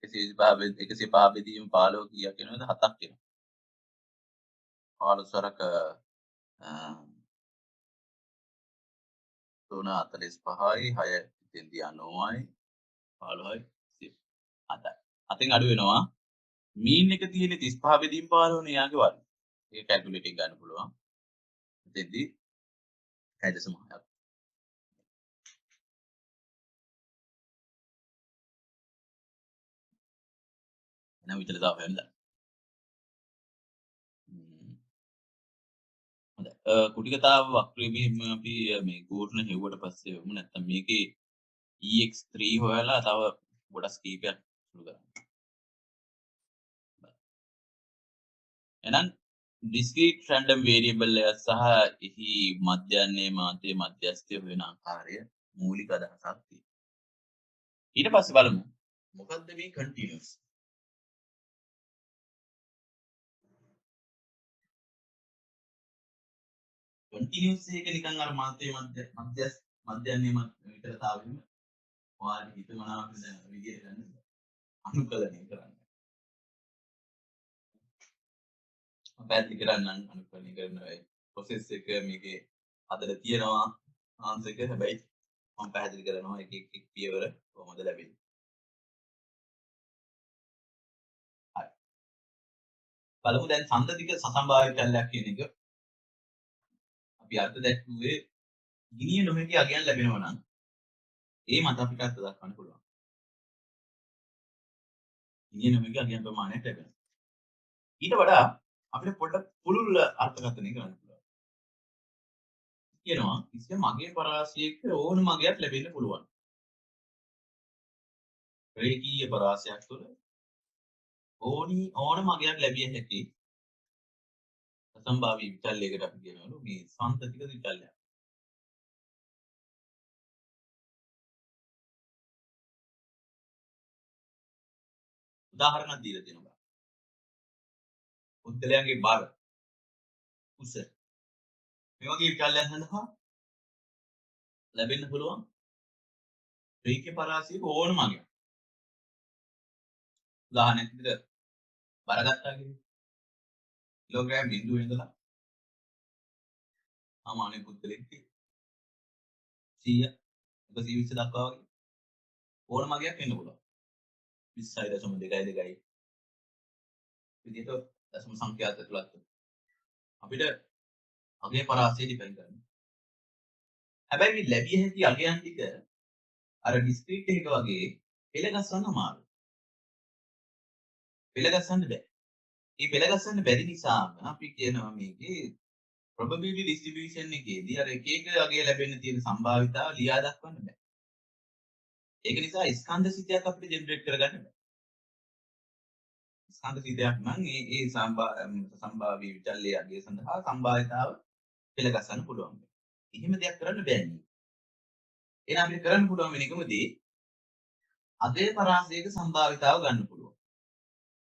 125 බෙදීම 15 කීයක් වෙනවද? 7ක් වෙනවා. 15 වරක 3 45යි 6 ඉතින්දී 90යි 15යි 7යි. හතෙන් අඩු වෙනවා. මීන් එක තියෙන්නේ 35 බෙදීම 15 නේ එයාගේ වර්ගය. ඒක කැල්කියුලේටර් එක ගන්න පුළුවන්. එතෙන්දී 6.6ක්. එහෙනම් විචලතාව හොයන්න. හොඳයි. කුටි කතාව වක්‍රය මෙහෙම අපි මේ ගූර්ණ හෙව්වට පස්සේ වෙමු. නැත්තම් මේකේ EX3 හොයලා තව කොටස් කීපයක් සුළු කරන්න. එහෙනම් ඩිස්ක්‍රීට් රැන්ඩම් වේරියබල් එක සහ එහි මධ්‍යන්‍යයේ මාතයේ මධ්‍යස්ථය හොයන ආකාරය මූලික අදහසක් තියෙනවා. ඊට පස්සේ බලමු මොකද්ද මේ කන්ටිනියස්. කන්ටිනියස් එක නිකන් අර මාතයේ මධ්‍යන්‍යයේ විතරතාවෙම ඔයාලට හිතමනාප විදියට ගන්න අනුකලනය කරන්න. මම පැහැදිලි කරන්නම් අනුකලනය කරන ප්‍රොසෙස් එක මේකේ හදලා තියෙනවා ආන්සර් එක. හැබැයි මම පැහැදිලි කරනවා එක එක එක පියවර කොහොමද ලැබෙන්නේ. හරි. බලමු දැන් සන්තතික සසම්භාව්‍ය චලයක් කියන එක අපි අර්ථ දැක්වුවේ ගිනිය නොහැකි අගයන් ලැබෙනවා නම් ඒ මත අපිට අර්ථ දක්වන්න පුළුවන්. ගිනිය නොහැකි අගයන් ප්‍රමාණයක් ලැබෙනවා. ඊට වඩා අපිට පොඩ්ඩක් පුළුල් අර්ථකථනය කරන්න පුළුවන්. කියනවා කිසියම් අගය පරාසයක ඕනම අගයක් ලැබෙන්න පුළුවන්. රේඛීය පරාසයක් තුළ ඕනම අගයක් ලැබිය හැකි අසම්භාවී විචල්යයකට අපි කියනවලු මේ සන්තතික විචල්‍යයක්. උදාහරණයක් දීලා තියෙනවා. පුද්ගලයන්ගේ බර, උස මේ වගේ විචල්‍යයන් සඳහා ලැබෙන්න පුළුවන් රේඛීය පරාසයක ඕනම අගයක්. උදාහරණයක් විදිහට බර ගත්තා කියන්නේ කිලෝග්‍රෑම් බිංදුවේ ඉඳලා සාමාන්‍ය පුද්ගලෙක් 100 120 දක්වා වගේ ඕනම අගයක් වෙන්න පුළුවන්. 20.22 විදිහට දශම සංඛ්‍යා ඇතුළත් අපිට අගය පරාසය ඩිෆයින් කරන්න. හැබැයි මේ ලැබිය හැකි අගයන් ටික අර ඩිස්ක්‍රීට් එක වගේ පෙළ ගස්වන්න අමාරුයි. පෙළ ගස්වන්න බෑ. මේ පෙළ ගස්වන්න බැරි නිසාම අපි කියනවා මේකේ probability distribution එකේදී අර එක එක අගය ලැබෙන්න තියෙන සම්භාවිතාව ලියා දක්වන්න බෑ. ඒක නිසා ස්කන්ධ සිතයක් අපිට ජෙනරේට් කරගන්න බෑ. ස්කන්ධ සිතයක් නම් ඒ ඒ සම්භාවී විචල්්‍ය අගය සඳහා සම්භාවිතාව පෙළ ගස්වන්න පුළුවන්. එහෙම දෙයක් කරන්න බෑනේ. එහෙනම් අපිට කරන්න පුළුවන් වෙන එකම දේ අගය පරාසයක සම්භාවිතාව ගන්න පුළුවන්.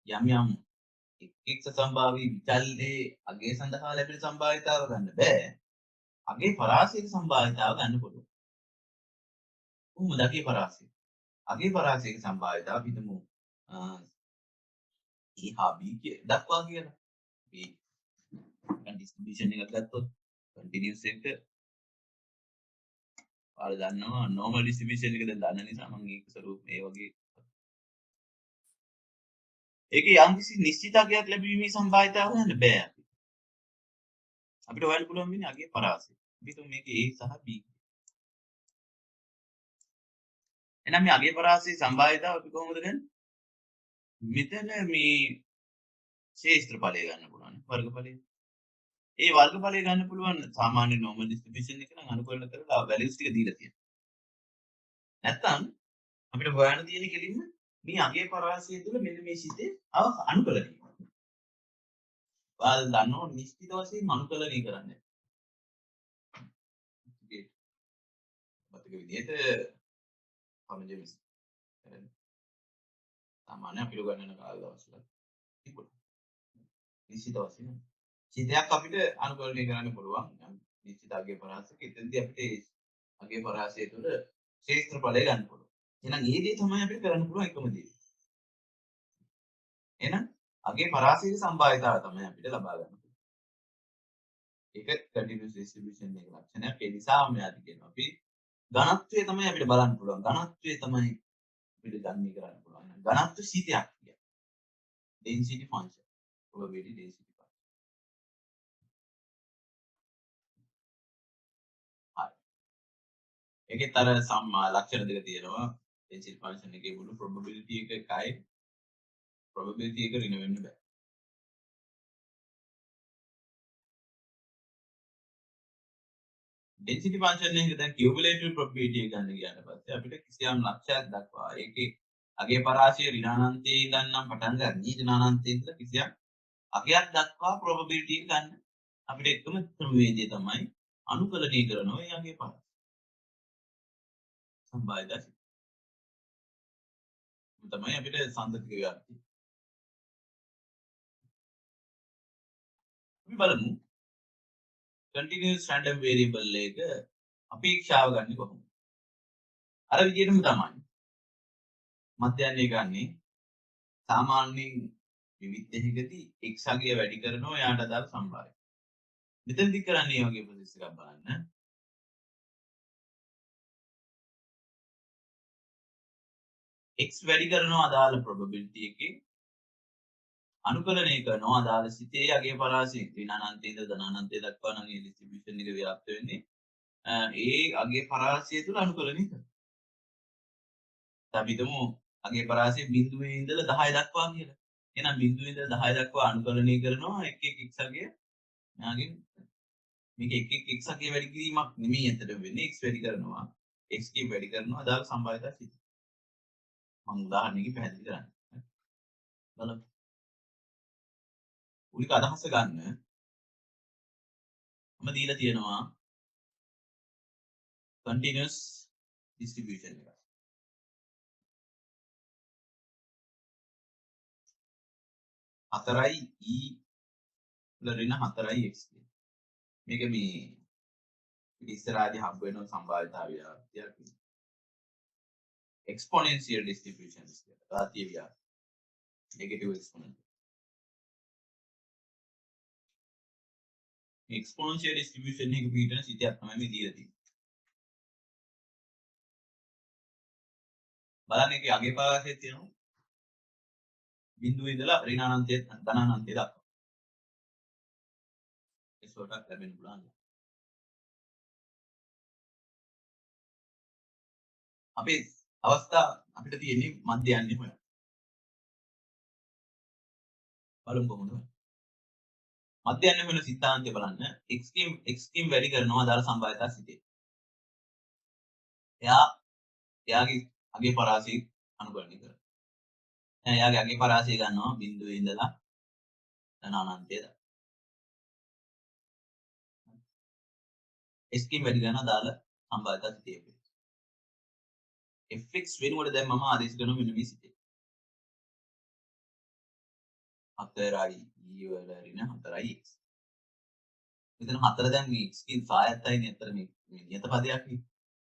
යම් යම් එක් එක් සම්භාවී විචල්්‍යයේ අගය සඳහා ලැබෙන සම්භාවිතාව ගන්න බෑ. අගය පරාසයක සම්භාවිතාව ගන්න පුළුවන්. කොහොමද අගය පරාසය? අගය පරාසයක සම්භාවිතාව අපි හිතමු A හා B දක්වා කියලා. අපි ඩිස්ට්‍රිබියුෂන් එකක් ගත්තොත් කන්ටිනියස් එක ඔයාලා දන්නවා නෝමල් ඩිස්ට්‍රිබියුෂන් එක දැන් දන්න නිසා මම ඒක ස්වරූප මේ වගේ ඒකේ යම්කිසි නිශ්චිත අගයක් ලැබීමේ සම්භාවිතාව හොයන්න බෑ අපි. අපිට හොයන්න පුළුවන් වෙන්නේ අගේ පරාසය. අපි හිතමු මේක A සහ B. එහෙනම් මේ අගේ පරාසයේ සම්භාවිතාව අපි කොහොමද ගන්නේ? මෙතන මේ ක්ෂේත්‍ර ඵලය ගන්න පුළුවන් වර්ගඵලය. ඒ වර්ගඵලය ගන්න පුළුවන් සාමාන්‍ය නෝමල් ඩිස්ට්‍රිබියුෂන් එක නම් අනුකලන කරලා වැලියුස් ටික දීලා තියෙනවා. නැත්තම් අපිට හොයන්න තියෙන කෙලින්ම මේ අගේ පරාසය තුළ මෙන්න මේ සිතේ අනුකලනය. ඔයාලා දන්නවා නිශ්චිත වශයෙන් අනුකලනය කරන්න. මතක විදිහට සමජ සාමාන්‍ය අපිට ගණන කාල දවස්වල තිබුණා. නිශ්චිත වශයෙන් සිතයක් අපිට අනුකලනය කරන්න පුළුවන් නිශ්චිත අගේ පරාසයක. එතෙන්දී අපිට අගේ පරාසය තුළ ක්ෂේත්‍ර ඵලය ගන්න පුළුවන්. එහෙනම් ඒ දේ තමයි අපිට කරන්න පුළුවන් එකම දේ. එහෙනම් අගේ පරාසයේ සම්භාවිතාව තමයි අපිට ලබා ගන්න පුළුවන්. ඒක කන්ටිනියස් ඩිස්ට්‍රිබියුෂන් එක ලක්ෂණයක්. ඒ නිසාම මෙයාට කියනවා අපි ඝනත්වය තමයි අපිට බලන්න පුළුවන්. ඝනත්වය තමයි අපිට ගණනය කරන්න පුළුවන්. එහෙනම් ඝනත්ව සිතයක් කියන්නේ density function, probability density function. හරි. ඒකෙත් අර සම්මා ලක්ෂණ දෙක තියෙනවා. Density function එකේ මුළු probability එක එකයි. Probability එක ඍණ වෙන්න බෑ. Density function එක දැන් cumulative probability එක ගන්න ගියාට පස්සේ අපිට කිසියම් ලක්ෂයක් දක්වා ඒකේ අගේ පරාසය ඍණ අනන්තයේ ඉඳන් නම් පටන් ගන්න ඍණ අනන්තයේ ඉඳලා කිසියම් අගයක් දක්වා probability එක ගන්න අපිට එකම ක්‍රමවේදය තමයි අනුකලනය කරනවා ඒ අගේ පරාසය. සම්භාවිතා තමයි අපිට සන්තතික ව්‍යාප්තිය. අපි බලමු කන්ටිනියස් රැන්ඩම් වේරියබල් එක අපේක්ෂාව ගන්නේ කොහොමද? අර විදිහටම තමයි. මධ්‍යන්නේ ගන්නේ සාමාන්‍යයෙන් විවිධ එකකදී x අගය වැඩි කරනවා එයාට අදාළ සම්භාව්‍ය. මෙතනදි කරන්නේ මේ වගේ ප්‍රොසෙස් එකක් බලන්න. X වැඩි කරනවා අදාළ probability එකේ අනුකලනය කරනවා අදාළ සිතේ අගේ පරාසය ඍණ අනන්තයේ ඉඳලා ධන අනන්තය දක්වා නම් ඒ ඩිස්ට්‍රිබියුෂන් එක ව්‍යාප්ත වෙන්නේ ඒ අගේ පරාසය තුල අනුකලනය කරනවා. අපි හිතමු අගේ පරාසය බිඳුවේ ඉඳලා 10 දක්වා කියලා. එහෙනම් බිඳුවේ ඉඳලා 10 දක්වා අනුකලනය කරනවා එක එක x අගය මෙයාගෙන් මේක එක එක x අගය වැඩි කිරීමක් නෙමෙයි ඇත්තටම වෙන්නේ x වැඩි කරනවා x කී වැඩි කරනවා අදාළ සම්භාවිතා සිත. මම උදාහරණයකින් පැහැදිලි කරන්න. බලමු. මූලික අදහස ගන්න. මම දීලා තියෙනවා continuous distribution එක. හතරයි e වල ඍණ හතරයි x කියන. මේක මේ ඉස්සරහදී හම්බ වෙන සම්භාවිතා ව්‍යාප්තියක්. Exponential distributions කියලා. රාශීය ව්‍යාප්ති. Negative exponential. Exponential distribution එක පිටන සිතයක් තමයි මේ දීලා තියෙන්නේ. බලන්න ඒකේ අගේ පරාසය තියෙනවා. බිඳුවේ ඉඳලා ඍණ අනන්තය ධන අනන්තය දක්වා. ඒ සෝටක් ලැබෙන්න පුළුවන්. අපේ අවස්ථා අපිට තියෙන්නේ මධ්‍යන්නේ හොයන්න. බලමු කොහොමද. මධ්‍යන්නේ හොයන සිද්ධාන්තය බලන්න. X කින් වැඩි කරනවා අදාළ සම්භාවිතා සිතේ. එයාගේ අගේ පරාසය අනුකලනය කරනවා. දැන් එයාගේ අගේ පරාසය ගන්නවා බිඳුවේ ඉඳලා ධන අනන්තය දක්වා. X කින් වැඩි කරනවා අදාළ සම්භාවිතා සිතේ. Fx වෙනුවට දැන් මම ආදේශ කරනවා මෙන්න මේ සිතේ. 4i e වල ඍණ 4i x. මෙතන 4 දැන් මේ x කින් සායත්තයිනේ අතර මේ නියත පදයක් නේ.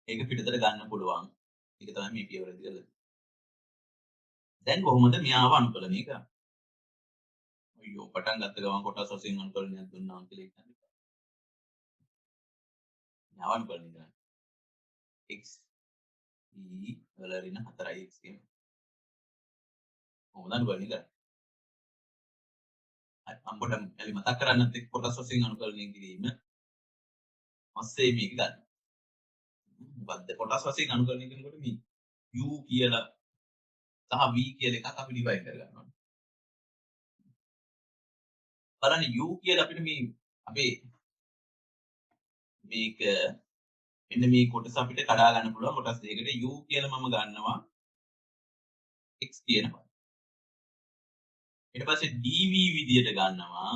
ඒක පිටතට ගන්න පුළුවන්. ඒක තමයි මේ පියවරදී කරලා තියෙන්නේ. දැන් කොහොමද මෙයාව අනුකලනය කරන්නේ? අයියෝ පටන් ගත්ත ගමන් කොටස් වශයෙන් අනුකලනයක් දුන්නා කියලා හිතන්න එපා. මෙයාව අනුකලනය කරන්න. X e වල ඍණ 4i x කියන. කොහොමද අනුකලනය කරන්නේ? හරි මම පොඩ්ඩක් යලි මතක් කරන්නත් එක්ක කොටස් වශයෙන් අනුකලනය කිරීම පස්සේ මේක ගන්න. මොකද්ද කොටස් වශයෙන් අනුකලනය කරනකොට මේ u කියලා සහ v කියලා එකක් අපි ඩිෆයින් කරගන්නවා. බලන්න u කියලා අපිට මේ අපේ මේක මෙන්න මේ කොටස අපිට කඩා ගන්න පුළුවන් කොටස් දෙකකට. U කියලා මම ගන්නවා x කියන පදය. ඊට පස්සේ dv විදියට ගන්නවා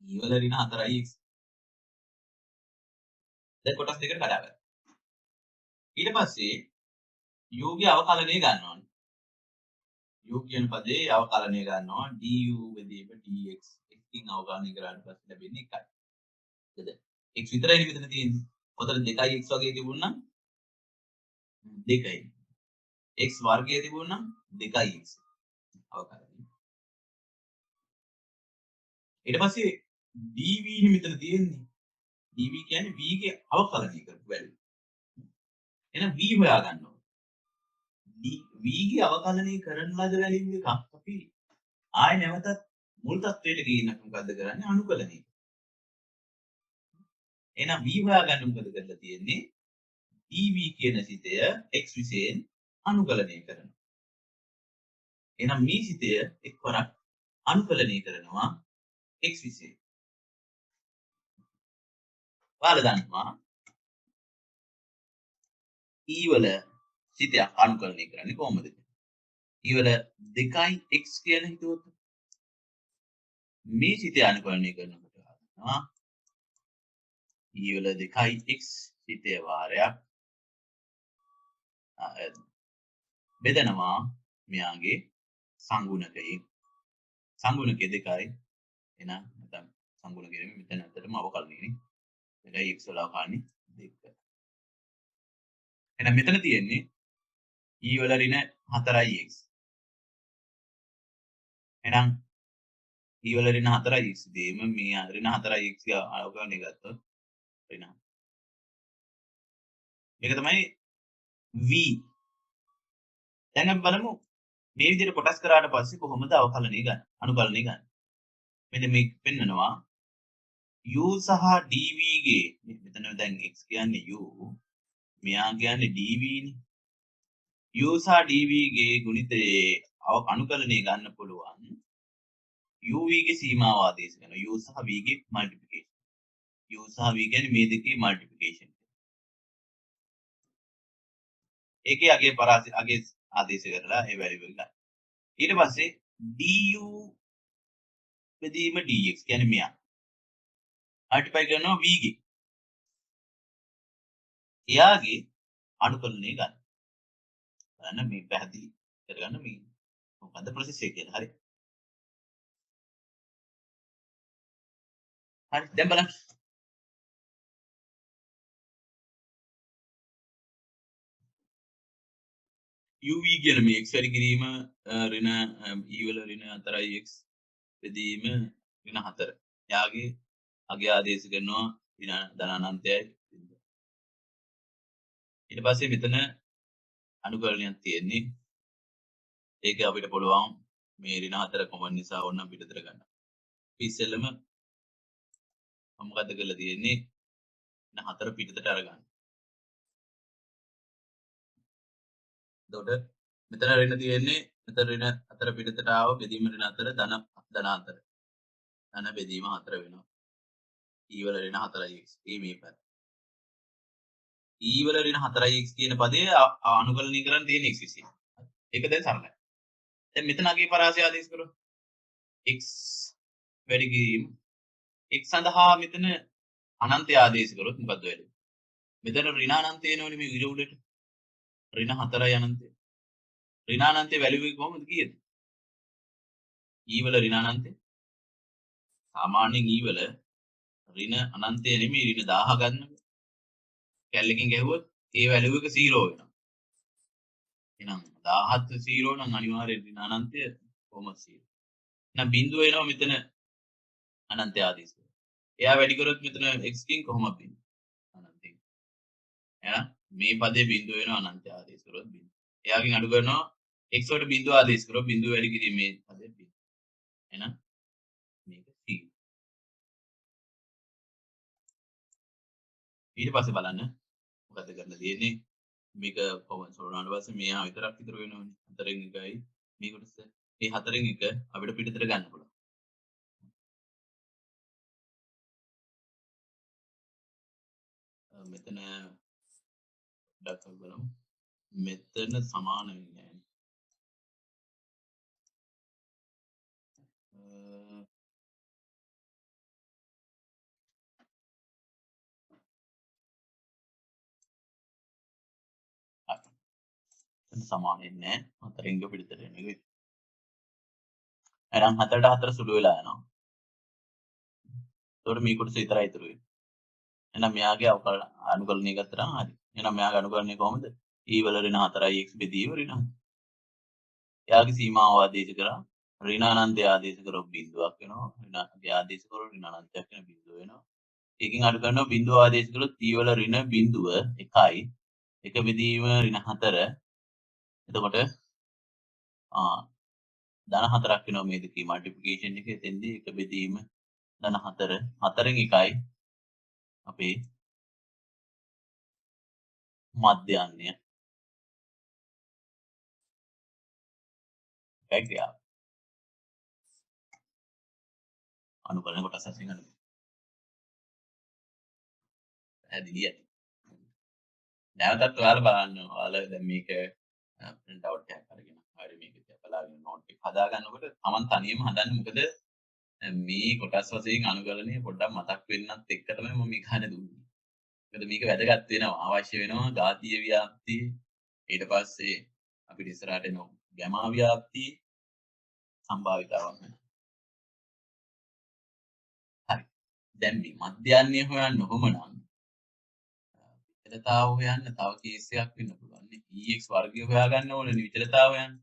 e වල ඍණ 4x. දැන් කොටස් දෙකට කඩා ගන්න. ඊට පස්සේ u ගේ අවකලනය ගන්නවා. U කියන පදේ අවකලනය ගන්නවා du බෙදීම dx. x කින් අවකලනය කරාට පස්සේ ලැබෙන්නේ 1යි. නේද? X විතරයිනේ මෙතන තියෙන්නේ. ඔතන 2x වගේ තිබුණා නම් 2යි. X වර්ගය තිබුණා නම් 2x අවකලනය. ඊට පස්සේ dv නේ මෙතන තියෙන්නේ. Dv කියන්නේ v ගේ අවකලනය කරපු වැලියු. එහෙනම් v හොයා ගන්න ඕනේ. V ගේ අවකලනය කරන ලද වැලියු එකක් අපි ආයෙ නැවතත් මුල් තත්වයට ගේන්න අපි මොකද්ද කරන්නේ? අනුකලනය. එහෙනම් v හොයා ගන්න මොකද කරලා තියෙන්නේ? Dv කියන සිතය x විෂයෙන් අනුකලනය කරනවා. එහෙනම් මේ සිතය එක්වරක් අනුකලනය කරනවා x විෂයෙන්. ඔයාලා දන්නවා e වල සිතයක් අනුකලනය කරන්නේ කොහොමද? E වල 2x කියලා හිතුවොත් මේ සිතය අනුකලනය කරනකොට දන්නවා e වල 2x සිතය වාරයක් බෙදනවා මෙයාගේ සංගුණකයෙන්. සංගුණකය 2යි. එහෙනම් නැත්නම් සංගුණකය නෙමෙයි මෙතන ඇත්තටම අවකලනයනේ. 2x වල අවකලනය 2. එහෙනම් මෙතන තියෙන්නේ e වල ඍණ 4x. එහෙනම් e වල ඍණ 4x දෙම මේ ඍණ 4x අවකලනය ගත්තොත් ඍණ. මේක තමයි v. දැන් අපි බලමු මේ විදිහට කොටස් කරාට පස්සේ කොහොමද අවකලනය ගන්න? අනුකලනය ගන්න. මෙන්න මේක පෙන්නනවා u සහ dv ගේ මෙතන දැන් x කියන්නේ u මෙයා කියන්නේ dv නේ. U සහ dv ගේ ගුණිතයේ අනුකලනය ගන්න පුළුවන් uv ගේ සීමාව ආදේශ කරනවා. U සහ v ගේ මල්ටිප්ලිකේෂන්. U සහ v කියන්නේ මේ දෙකේ මල්ටිප්ලිකේෂන්. ඒකේ අගේ පරාසය අගේ ආදේශ කරලා ඒ වැලියු එක ගන්න. ඊට පස්සේ du බෙදීම dx කියන්නේ මෙයා. මල්ටිප්ලයි කරනවා v ගේ. එයාගේ අනුකලනය ගන්න. බලන්න මේ පැහැදිලි කරගන්න මේ මොකද්ද ප්‍රොසෙස් එක කියලා. හරි. හරි දැන් බලන්න. Uv කියන මේ x වැඩි කිරීම ඍණ e වල ඍණ 4x බෙදීම ඍණ 4. එයාගේ අගය ආදේශ කරනවා ඍණ ධන අනන්තයයි. ඊට පස්සේ මෙතන අනුකලනයක් තියෙන්නේ. ඒක අපිට පුළුවන් මේ ඍණ 4 කොමන් නිසා ඕන පිටතට ගන්න. අපි ඉස්සෙල්ලම මම මොකද්ද කරලා තියෙන්නේ? ඍණ 4 පිටතට අරගන්න. එතකොට මෙතන ඍණ තියෙන්නේ මෙතන ඍණ 4 පිටතට ආව බෙදීම ඍණ 4 ධන ධන 4. ධන බෙදීම 4 වෙනවා. E වල ඍණ 4x. ඒ මේ පැත්ත. E වල ඍණ 4x කියන පදය අනුකලනය කරන්න තියෙන x විසින්. ඒක දැන් සරලයි. දැන් මෙතන අගේ පරාසය ආදේශ කරොත් x වැඩි කිරීම x සඳහා මෙතන අනන්තය ආදේශ කරොත් මොකද්ද වෙන්නේ? මෙතන ඍණ අනන්තය එනවනේ මේ ඉර උඩට. ඍණ 4යි අනන්තය. ඍණ අනන්තයේ වැලියු එක කොහොමද කීයද? E වල ඍණ අනන්තය. සාමාන්‍යයෙන් E වල ඍණ අනන්තය නෙමෙයි ඍණ 1000 ගන්නකො. කැල්ලකින් ගැහුවොත් ඒ වැලියු එක 0 වෙනවා. එහෙනම් 17 0 නම් අනිවාර්යෙන් ඍණ අනන්තය කොහොමද 0? එහෙනම් බිඳුව එනවා මෙතන අනන්තය ආදේශ කරලා. එයා වැඩි කරොත් මෙතන x කින් කොහොමද බිඳුව? අනන්තය. එහෙනම් මේ පදේ බිඳුව වෙනවා අනන්තය ආදේශ කරොත් බිඳුව. එයාගෙන් අඩු කරනවා x වලට බිඳුව ආදේශ කරොත් බිඳුව වැඩි කිරීමේ පදේ බිඳුව. එහෙනම් ඊට පස්සේ බලන්න මොකද කරන්න තියෙන්නේ. මේක කොහොමද සොල් වුණාට පස්සේ මෙයා විතරක් ඉතුරු වෙනවනේ. හතරෙන් එකයි මේ කොටස. මේ හතරෙන් එක අපිට පිටතට ගන්න පුළුවන්. මෙතන පොඩ්ඩක් අපි බලමු. මෙතන සමාන වෙන්නේ නැහැ. එතන සමාන වෙන්නේ නැහැ. හතරෙන් එක පිටතට එන එක. එහෙනම් හතරට හතර සුළු වෙලා යනවා. එතකොට මේ කොටස විතරයි ඉතුරු වෙන්නේ. එහෙනම් මෙයාගේ අවකලන අනුකලනය ගත්තා නම් හරි. එහෙනම් මෙයාගේ අනුකලනය කොහොමද? E වල ඍණ 4යි x බෙදීම ඍණ 4. එයාගේ සීමාව ආදේශ කරා ඍණ අනන්තය ආදේශ කරොත් බිඳුවක් වෙනවා. ඍණ ආදේශ කරොත් ඍණ අනන්තයක් වෙන බිඳුව වෙනවා. ඒකෙන් අඩු කරනවා බිඳුව ආදේශ කරොත් e වල ඍණ බිඳුව 1යි. 1 බෙදීම ඍණ 4. එතකොට ධන 4ක් වෙනවා මේ දෙකේ මල්ටිප්ලිකේෂන් එක. එතෙන්දී 1 බෙදීම ධන 4 4න් 1යි අපේ මධ්‍යන්‍ය එකයි ක්‍රියාව. අනුකලන කොටස් වශයෙන් අනුකලන. පැහැදිලි ඇති. නැවතත් ඔයාලා බලන්න. ඔයාලා දැන් මේක ප්‍රින්ට් අවුට් එකක් අරගෙන හරි මේක දිහා බලාගෙන නෝට් එක හදා ගන්නකොට තමන් තනියම හදන්න. මොකද මේ කොටස් වශයෙන් අනුකලනය පොඩ්ඩක් මතක් වෙන්නත් එක්ක තමයි මම මේක අහන්න දුන්නේ. මොකද මේක වැදගත් වෙනවා, අවශ්‍ය වෙනවා ඝාතීය ව්‍යාප්තිය. ඊට පස්සේ අපිට ඉස්සරහට එන ගැමා ව්‍යාප්තිය සම්භාවිතාවක් වෙනවා. හරි. දැන් මේ මධ්‍යන්‍ය හොයන්න ඔහොම නම් විචලතාව හොයන්න තව කේස් එකක් වෙන්න පුළුවන් නේ. EX වර්ගය හොයාගන්න ඕනේ විචලතාව හොයන්න.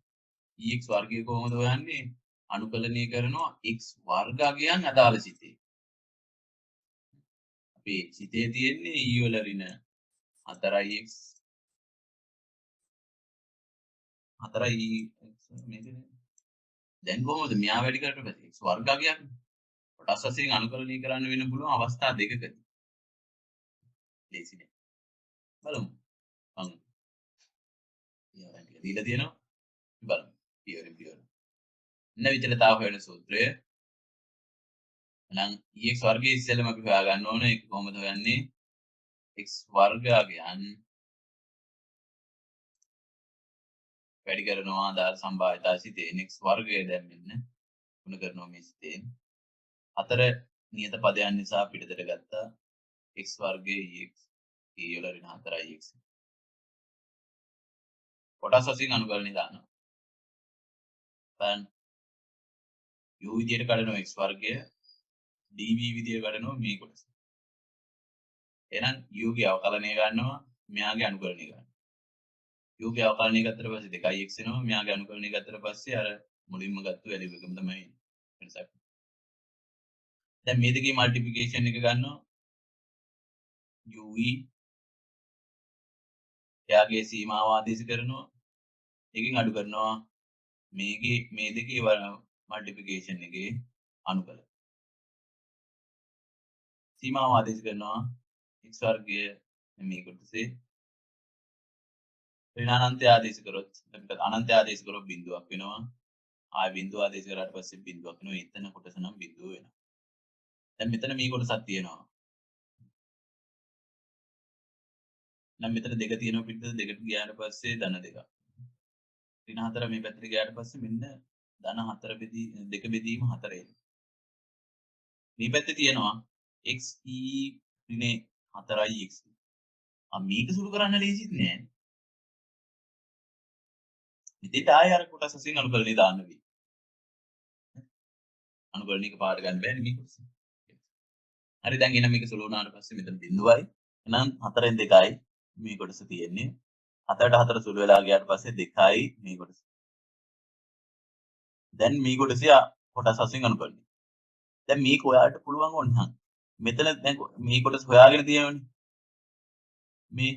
EX වර්ගය කොහොමද හොයන්නේ? අනුකලනය කරනවා x වර්ග අගයන් අදාළ සිතේ. අපේ සිතේ තියෙන්නේ e වල ඍණ 4ix 4ix මේකනේ. දැන් කොහොමද මෙයා වැඩි කරලා පස්සේ x වර්ග අගයක් කොටස් වශයෙන් අනුකලනය කරන්න වෙන්න පුළුවන් අවස්ථා දෙකකදී. ලේසි නෑ. බලමු. මං ඊයරන් ටික දීලා තියෙනවා. බලමු. පියවරෙන් පියවර. එන්න විචලතාව හොයන සූත්‍රය. එහෙනම් ex වර්ගය ඉස්සෙල්ලම අපි හොයා ගන්න ඕනේ. ඒක කොහොමද හොයන්නේ? x වර්ග අගයන් වැඩි කරනවා අදාළ සම්භාවිතා සිතෙන් x වර්ගය දැන් මෙන්න ගුණ කරනවා මේ සිතෙන්. හතර නියත පදයන් නිසා පිටතට ගත්තා x වර්ගය ex e වල ඍණ 4ix. කොටස් වශයෙන් අනුකලනය දානවා. බලන්න. U විදියට කඩනවා x වර්ගය, dv විදියට කඩනවා මේ කොටස. එහෙනම් u ගේ අවකලනය ගන්නවා, මෙයාගේ අනුකලනය ගන්නවා. u ගේ අවකලනය ගත්තට පස්සේ 2x එනවා, මෙයාගේ අනුකලනය ගත්තට පස්සේ අර මුලින්ම ගත්ත වැලියු එකම තමයි එන්නේ. වෙනසක්. දැන් මේ දෙකේ මල්ටිප්ලිකේෂන් එක ගන්නවා. uv එයාගේ සීමාව ආදේශ කරනවා. ඒකෙන් අඩු කරනවා මේකේ මේ දෙකේ මල්ටිප්ලිකේෂන් එකේ අනුකලන. සීමාව ආදේශ කරනවා x වර්ගය මේ කොටසේ ඍණ අනන්තය ආදේශ කරොත් අපිට අනන්තය ආදේශ කරොත් බිඳුවක් වෙනවා. ආය බිඳුව ආදේශ කරාට පස්සේ බිඳුවක් වෙනවා. එතන කොටස නම් බිඳුව වෙනවා. දැන් මෙතන මේ කොටසක් තියෙනවා. නම් මෙතන දෙක තියෙනවා පිටත දෙකට ගියාට පස්සේ ධන දෙකක්. ඍණ හතර මේ පැත්තට ගියාට පස්සේ මෙන්න ධන හතර බෙදී දෙක බෙදීම හතර එනවා. මේ පැත්තේ තියෙනවා x e ඍණ 4ix. ආ මේක සුළු කරන්න ලේසිත් නෑ. මෙතෙන්ට ආයෙ අර කොටස් වශයෙන් අනුකලනය දාන්න වෙයි. අනුකලනය එක පාට ගන්න බෑනේ මේ කොටස. හරි දැන් එහෙනම් මේක සුළු වුණාට පස්සේ මෙතන බිඳුවයි. එහෙනම් 4න් 2යි මේ කොටස තියෙන්නේ. 4ට 4 සුළු වෙලා ගියාට පස්සේ 2යි මේ කොටස. දැන් මේ කොටසේ කොටස් වශයෙන් අනුකලනය. දැන් මේක ඔයාලට පුළුවන් ඕනනම් මෙතන දැන් මේ කොටස හොයාගෙන තියෙනවනේ. මේ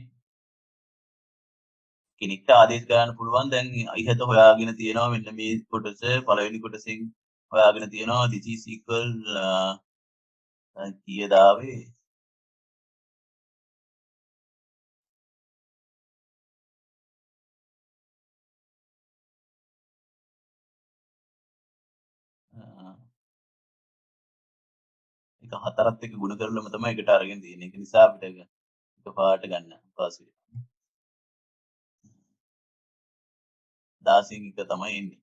කෙනෙක්ට ආදේශ කරන්න පුළුවන් දැන් ඉහත හොයාගෙන තියෙනවා මෙන්න මේ කොටස පළවෙනි කොටසෙන් හොයාගෙන තියෙනවා this is equal කීයද ආවේ ඒක හතරත් එක්ක ගුණ කරලම තමයි එකට අරගෙන තියෙන්නේ. ඒක නිසා අපිට එකපාරට ගන්න අපහසුයි. 16න් එක තමයි එන්නේ.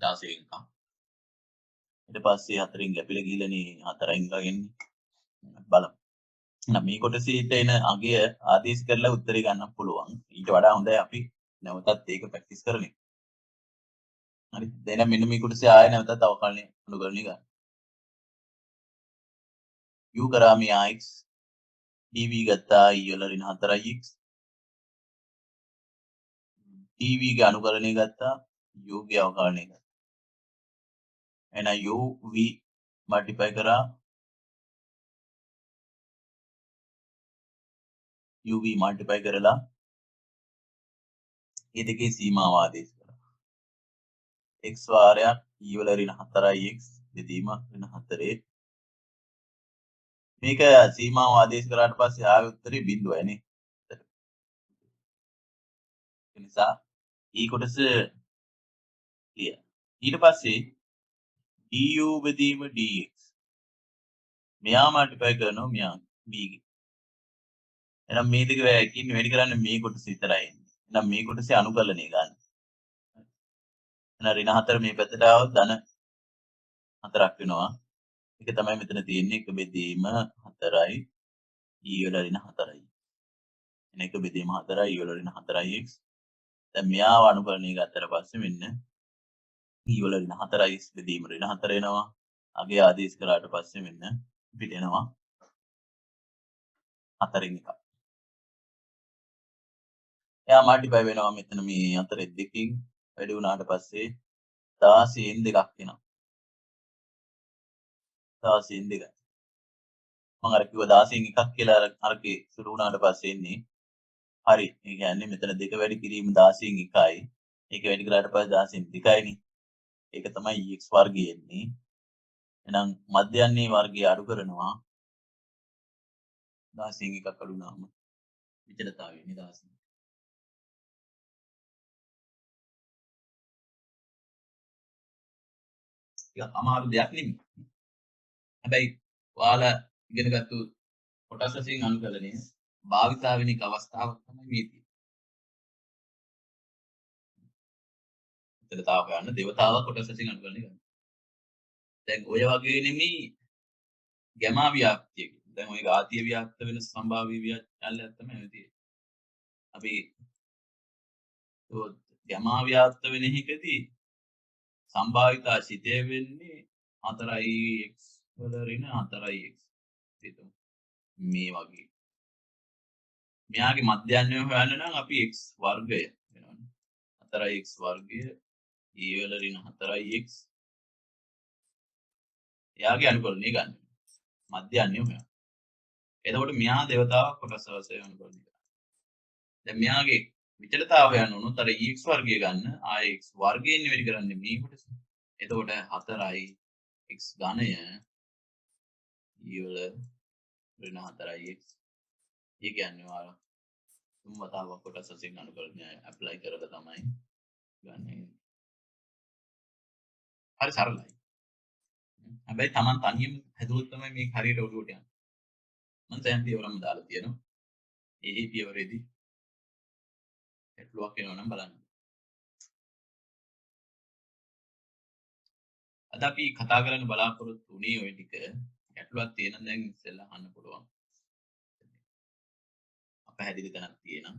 16න් එකක්. ඊට පස්සේ හතරෙන් ගැපිලා ගිහලානේ හතරෙන් එකක් එන්නේ. බලමු. එහෙනම් මේ කොටසේට එන අගය ආදේශ කරලා උත්තරේ ගන්න පුළුවන්. ඊට වඩා හොඳයි අපි නැවතත් ඒක ප්‍රැක්ටිස් කරන එක. හරි. දැන් මෙන්න මේ කොටසේ ආයෙ නැවතත් අවකලනය අනුකලනය ගන්න. U කරා මෙයා x dv ගත්තා e වල ඍණ 4ix dv ගේ අනුකලනය ගත්තා u ගේ අවකලනය ගත්තා. එහෙනම් u v multiply කරා uv multiply කරලා මේ දෙකේ සීමාව ආදේශ කරා. X වාරයක් e වල ඍණ 4ix බෙදීම ඍණ 4. මේක සීමාව ආදේශ කරාට පස්සේ ආවේ උත්තරේ බිඳුවයි නේ. ඒ නිසා ඊ කොටස ක්ලියර්. ඊට පස්සේ du බෙදීම dx මෙයා මල්ටිප්ලයි කරනවා මෙයා b ගේ. එහෙනම් මේ දෙක එකින් වැඩි කරන්නේ මේ කොටස විතරයි එන්නේ. එහෙනම් මේ කොටසේ අනුකලනය ගන්න. එහෙනම් ඍණ 4 මේ පැත්තට ආවොත් ධන 4ක් වෙනවා. ඒක තමයි මෙතන තියෙන්නේ 1 බෙදීම 4යි e වල ඍණ 4යි. එන 1 බෙදීම 4යි e වල ඍණ 4යි x. දැන් මෙයාව අනුකලනය ගත්තට පස්සේ මෙන්න e වල ඍණ 4යි x බෙදීම ඍණ 4 එනවා. අගේ ආදේශ කරාට පස්සේ මෙන්න අපිට එනවා 4න් එකක්. එයා මල්ටිප්ලයි වෙනවා මෙතන මේ 4 දෙකකින් වැඩි වුණාට පස්සේ 16න් දෙකක් එනවා. 16න් දෙකයි. මම අර කිව්වා 16න් එකක් කියලා අරකේ සුළු වුණාට පස්සේ එන්නේ. හරි. ඒ කියන්නේ මෙතන දෙක වැඩි කිරීම 16න් එකයි. ඒක වැඩි කරාට පස්සේ 16න් දෙකයිනේ. ඒක තමයි ex වර්ගය එන්නේ. එහෙනම් මධ්‍යන්නේ වර්ගය අඩු කරනවා. 16න් එකක් අඩු වුණාම විචලතාවය එන්නේ 16. ටිකක් අමාරු දෙයක් නෙමෙයි. හැබැයි ඔයාලා ඉගෙනගත්තු කොටස් වශයෙන් අනුකලනය භාවිතා වෙන එක අවස්ථාවක් තමයි මේ තියෙන්නේ. විචලතාව හොයන්න දෙවතාවක් කොටස් වශයෙන් අනුකලනය කරනවා. දැන් ඔය වගේ නෙමෙයි ගැමා ව්‍යාප්තිය කියන්නේ. දැන් ඔය ඝාතීය ව්‍යාප්ත වෙන සම්භාව්‍ය ව්‍යාප්තියක් තමයි ඔය තියෙන්නේ. අපි ගැමා ව්‍යාප්ත වෙන එකදී සම්භාවිතා සිතේ වෙන්නේ 4ix වල ඍණ 4ix. හිතමු. මේ වගේ. මෙයාගේ මධ්‍යන්‍යය හොයන්න නම් අපි x වර්ගය වෙනවනේ. 4x වර්ගය e වල ඍණ 4ix එයාගේ අනුකලනය ගන්න. මධ්‍යන්‍යය හොයන්න. එතකොට මෙයා දෙවතාවක් කොටස් වශයෙන් අනුකලනය කරනවා. දැන් මෙයාගේ විචලතාව හොයන්න උනොත් අර ex වර්ගය ගන්න ආයේ x වර්ගයෙන් වැඩි කරන්නේ මේ කොටස. එතකොට 4යි x ඝනය e වල ඍණ 4ix. ඒ කියන්නේ ඔයාලා තුන් වතාවක් කොටස් වශයෙන් අනුකලනය ඇප්ලයි කරලා තමයි ගන්න. හරි සරලයි. හැබැයි Taman තනියම හැදුවොත් තමයි මේක හරියට ඔළුවට යන්නේ. මම සෑම පියවරම දාලා තියෙනවා. ඒ පියවරේදී ගැටලුවක් එනවා නම් බලන්න. අද අපි කතා කරන්න බලාපොරොත්තු වුණේ ඔය ටික. ගැටලුවක් තියෙනම් දැන් ඉස්සෙල්ලා අහන්න පුළුවන්. අපහැදිලි තැනක් තියෙනම්.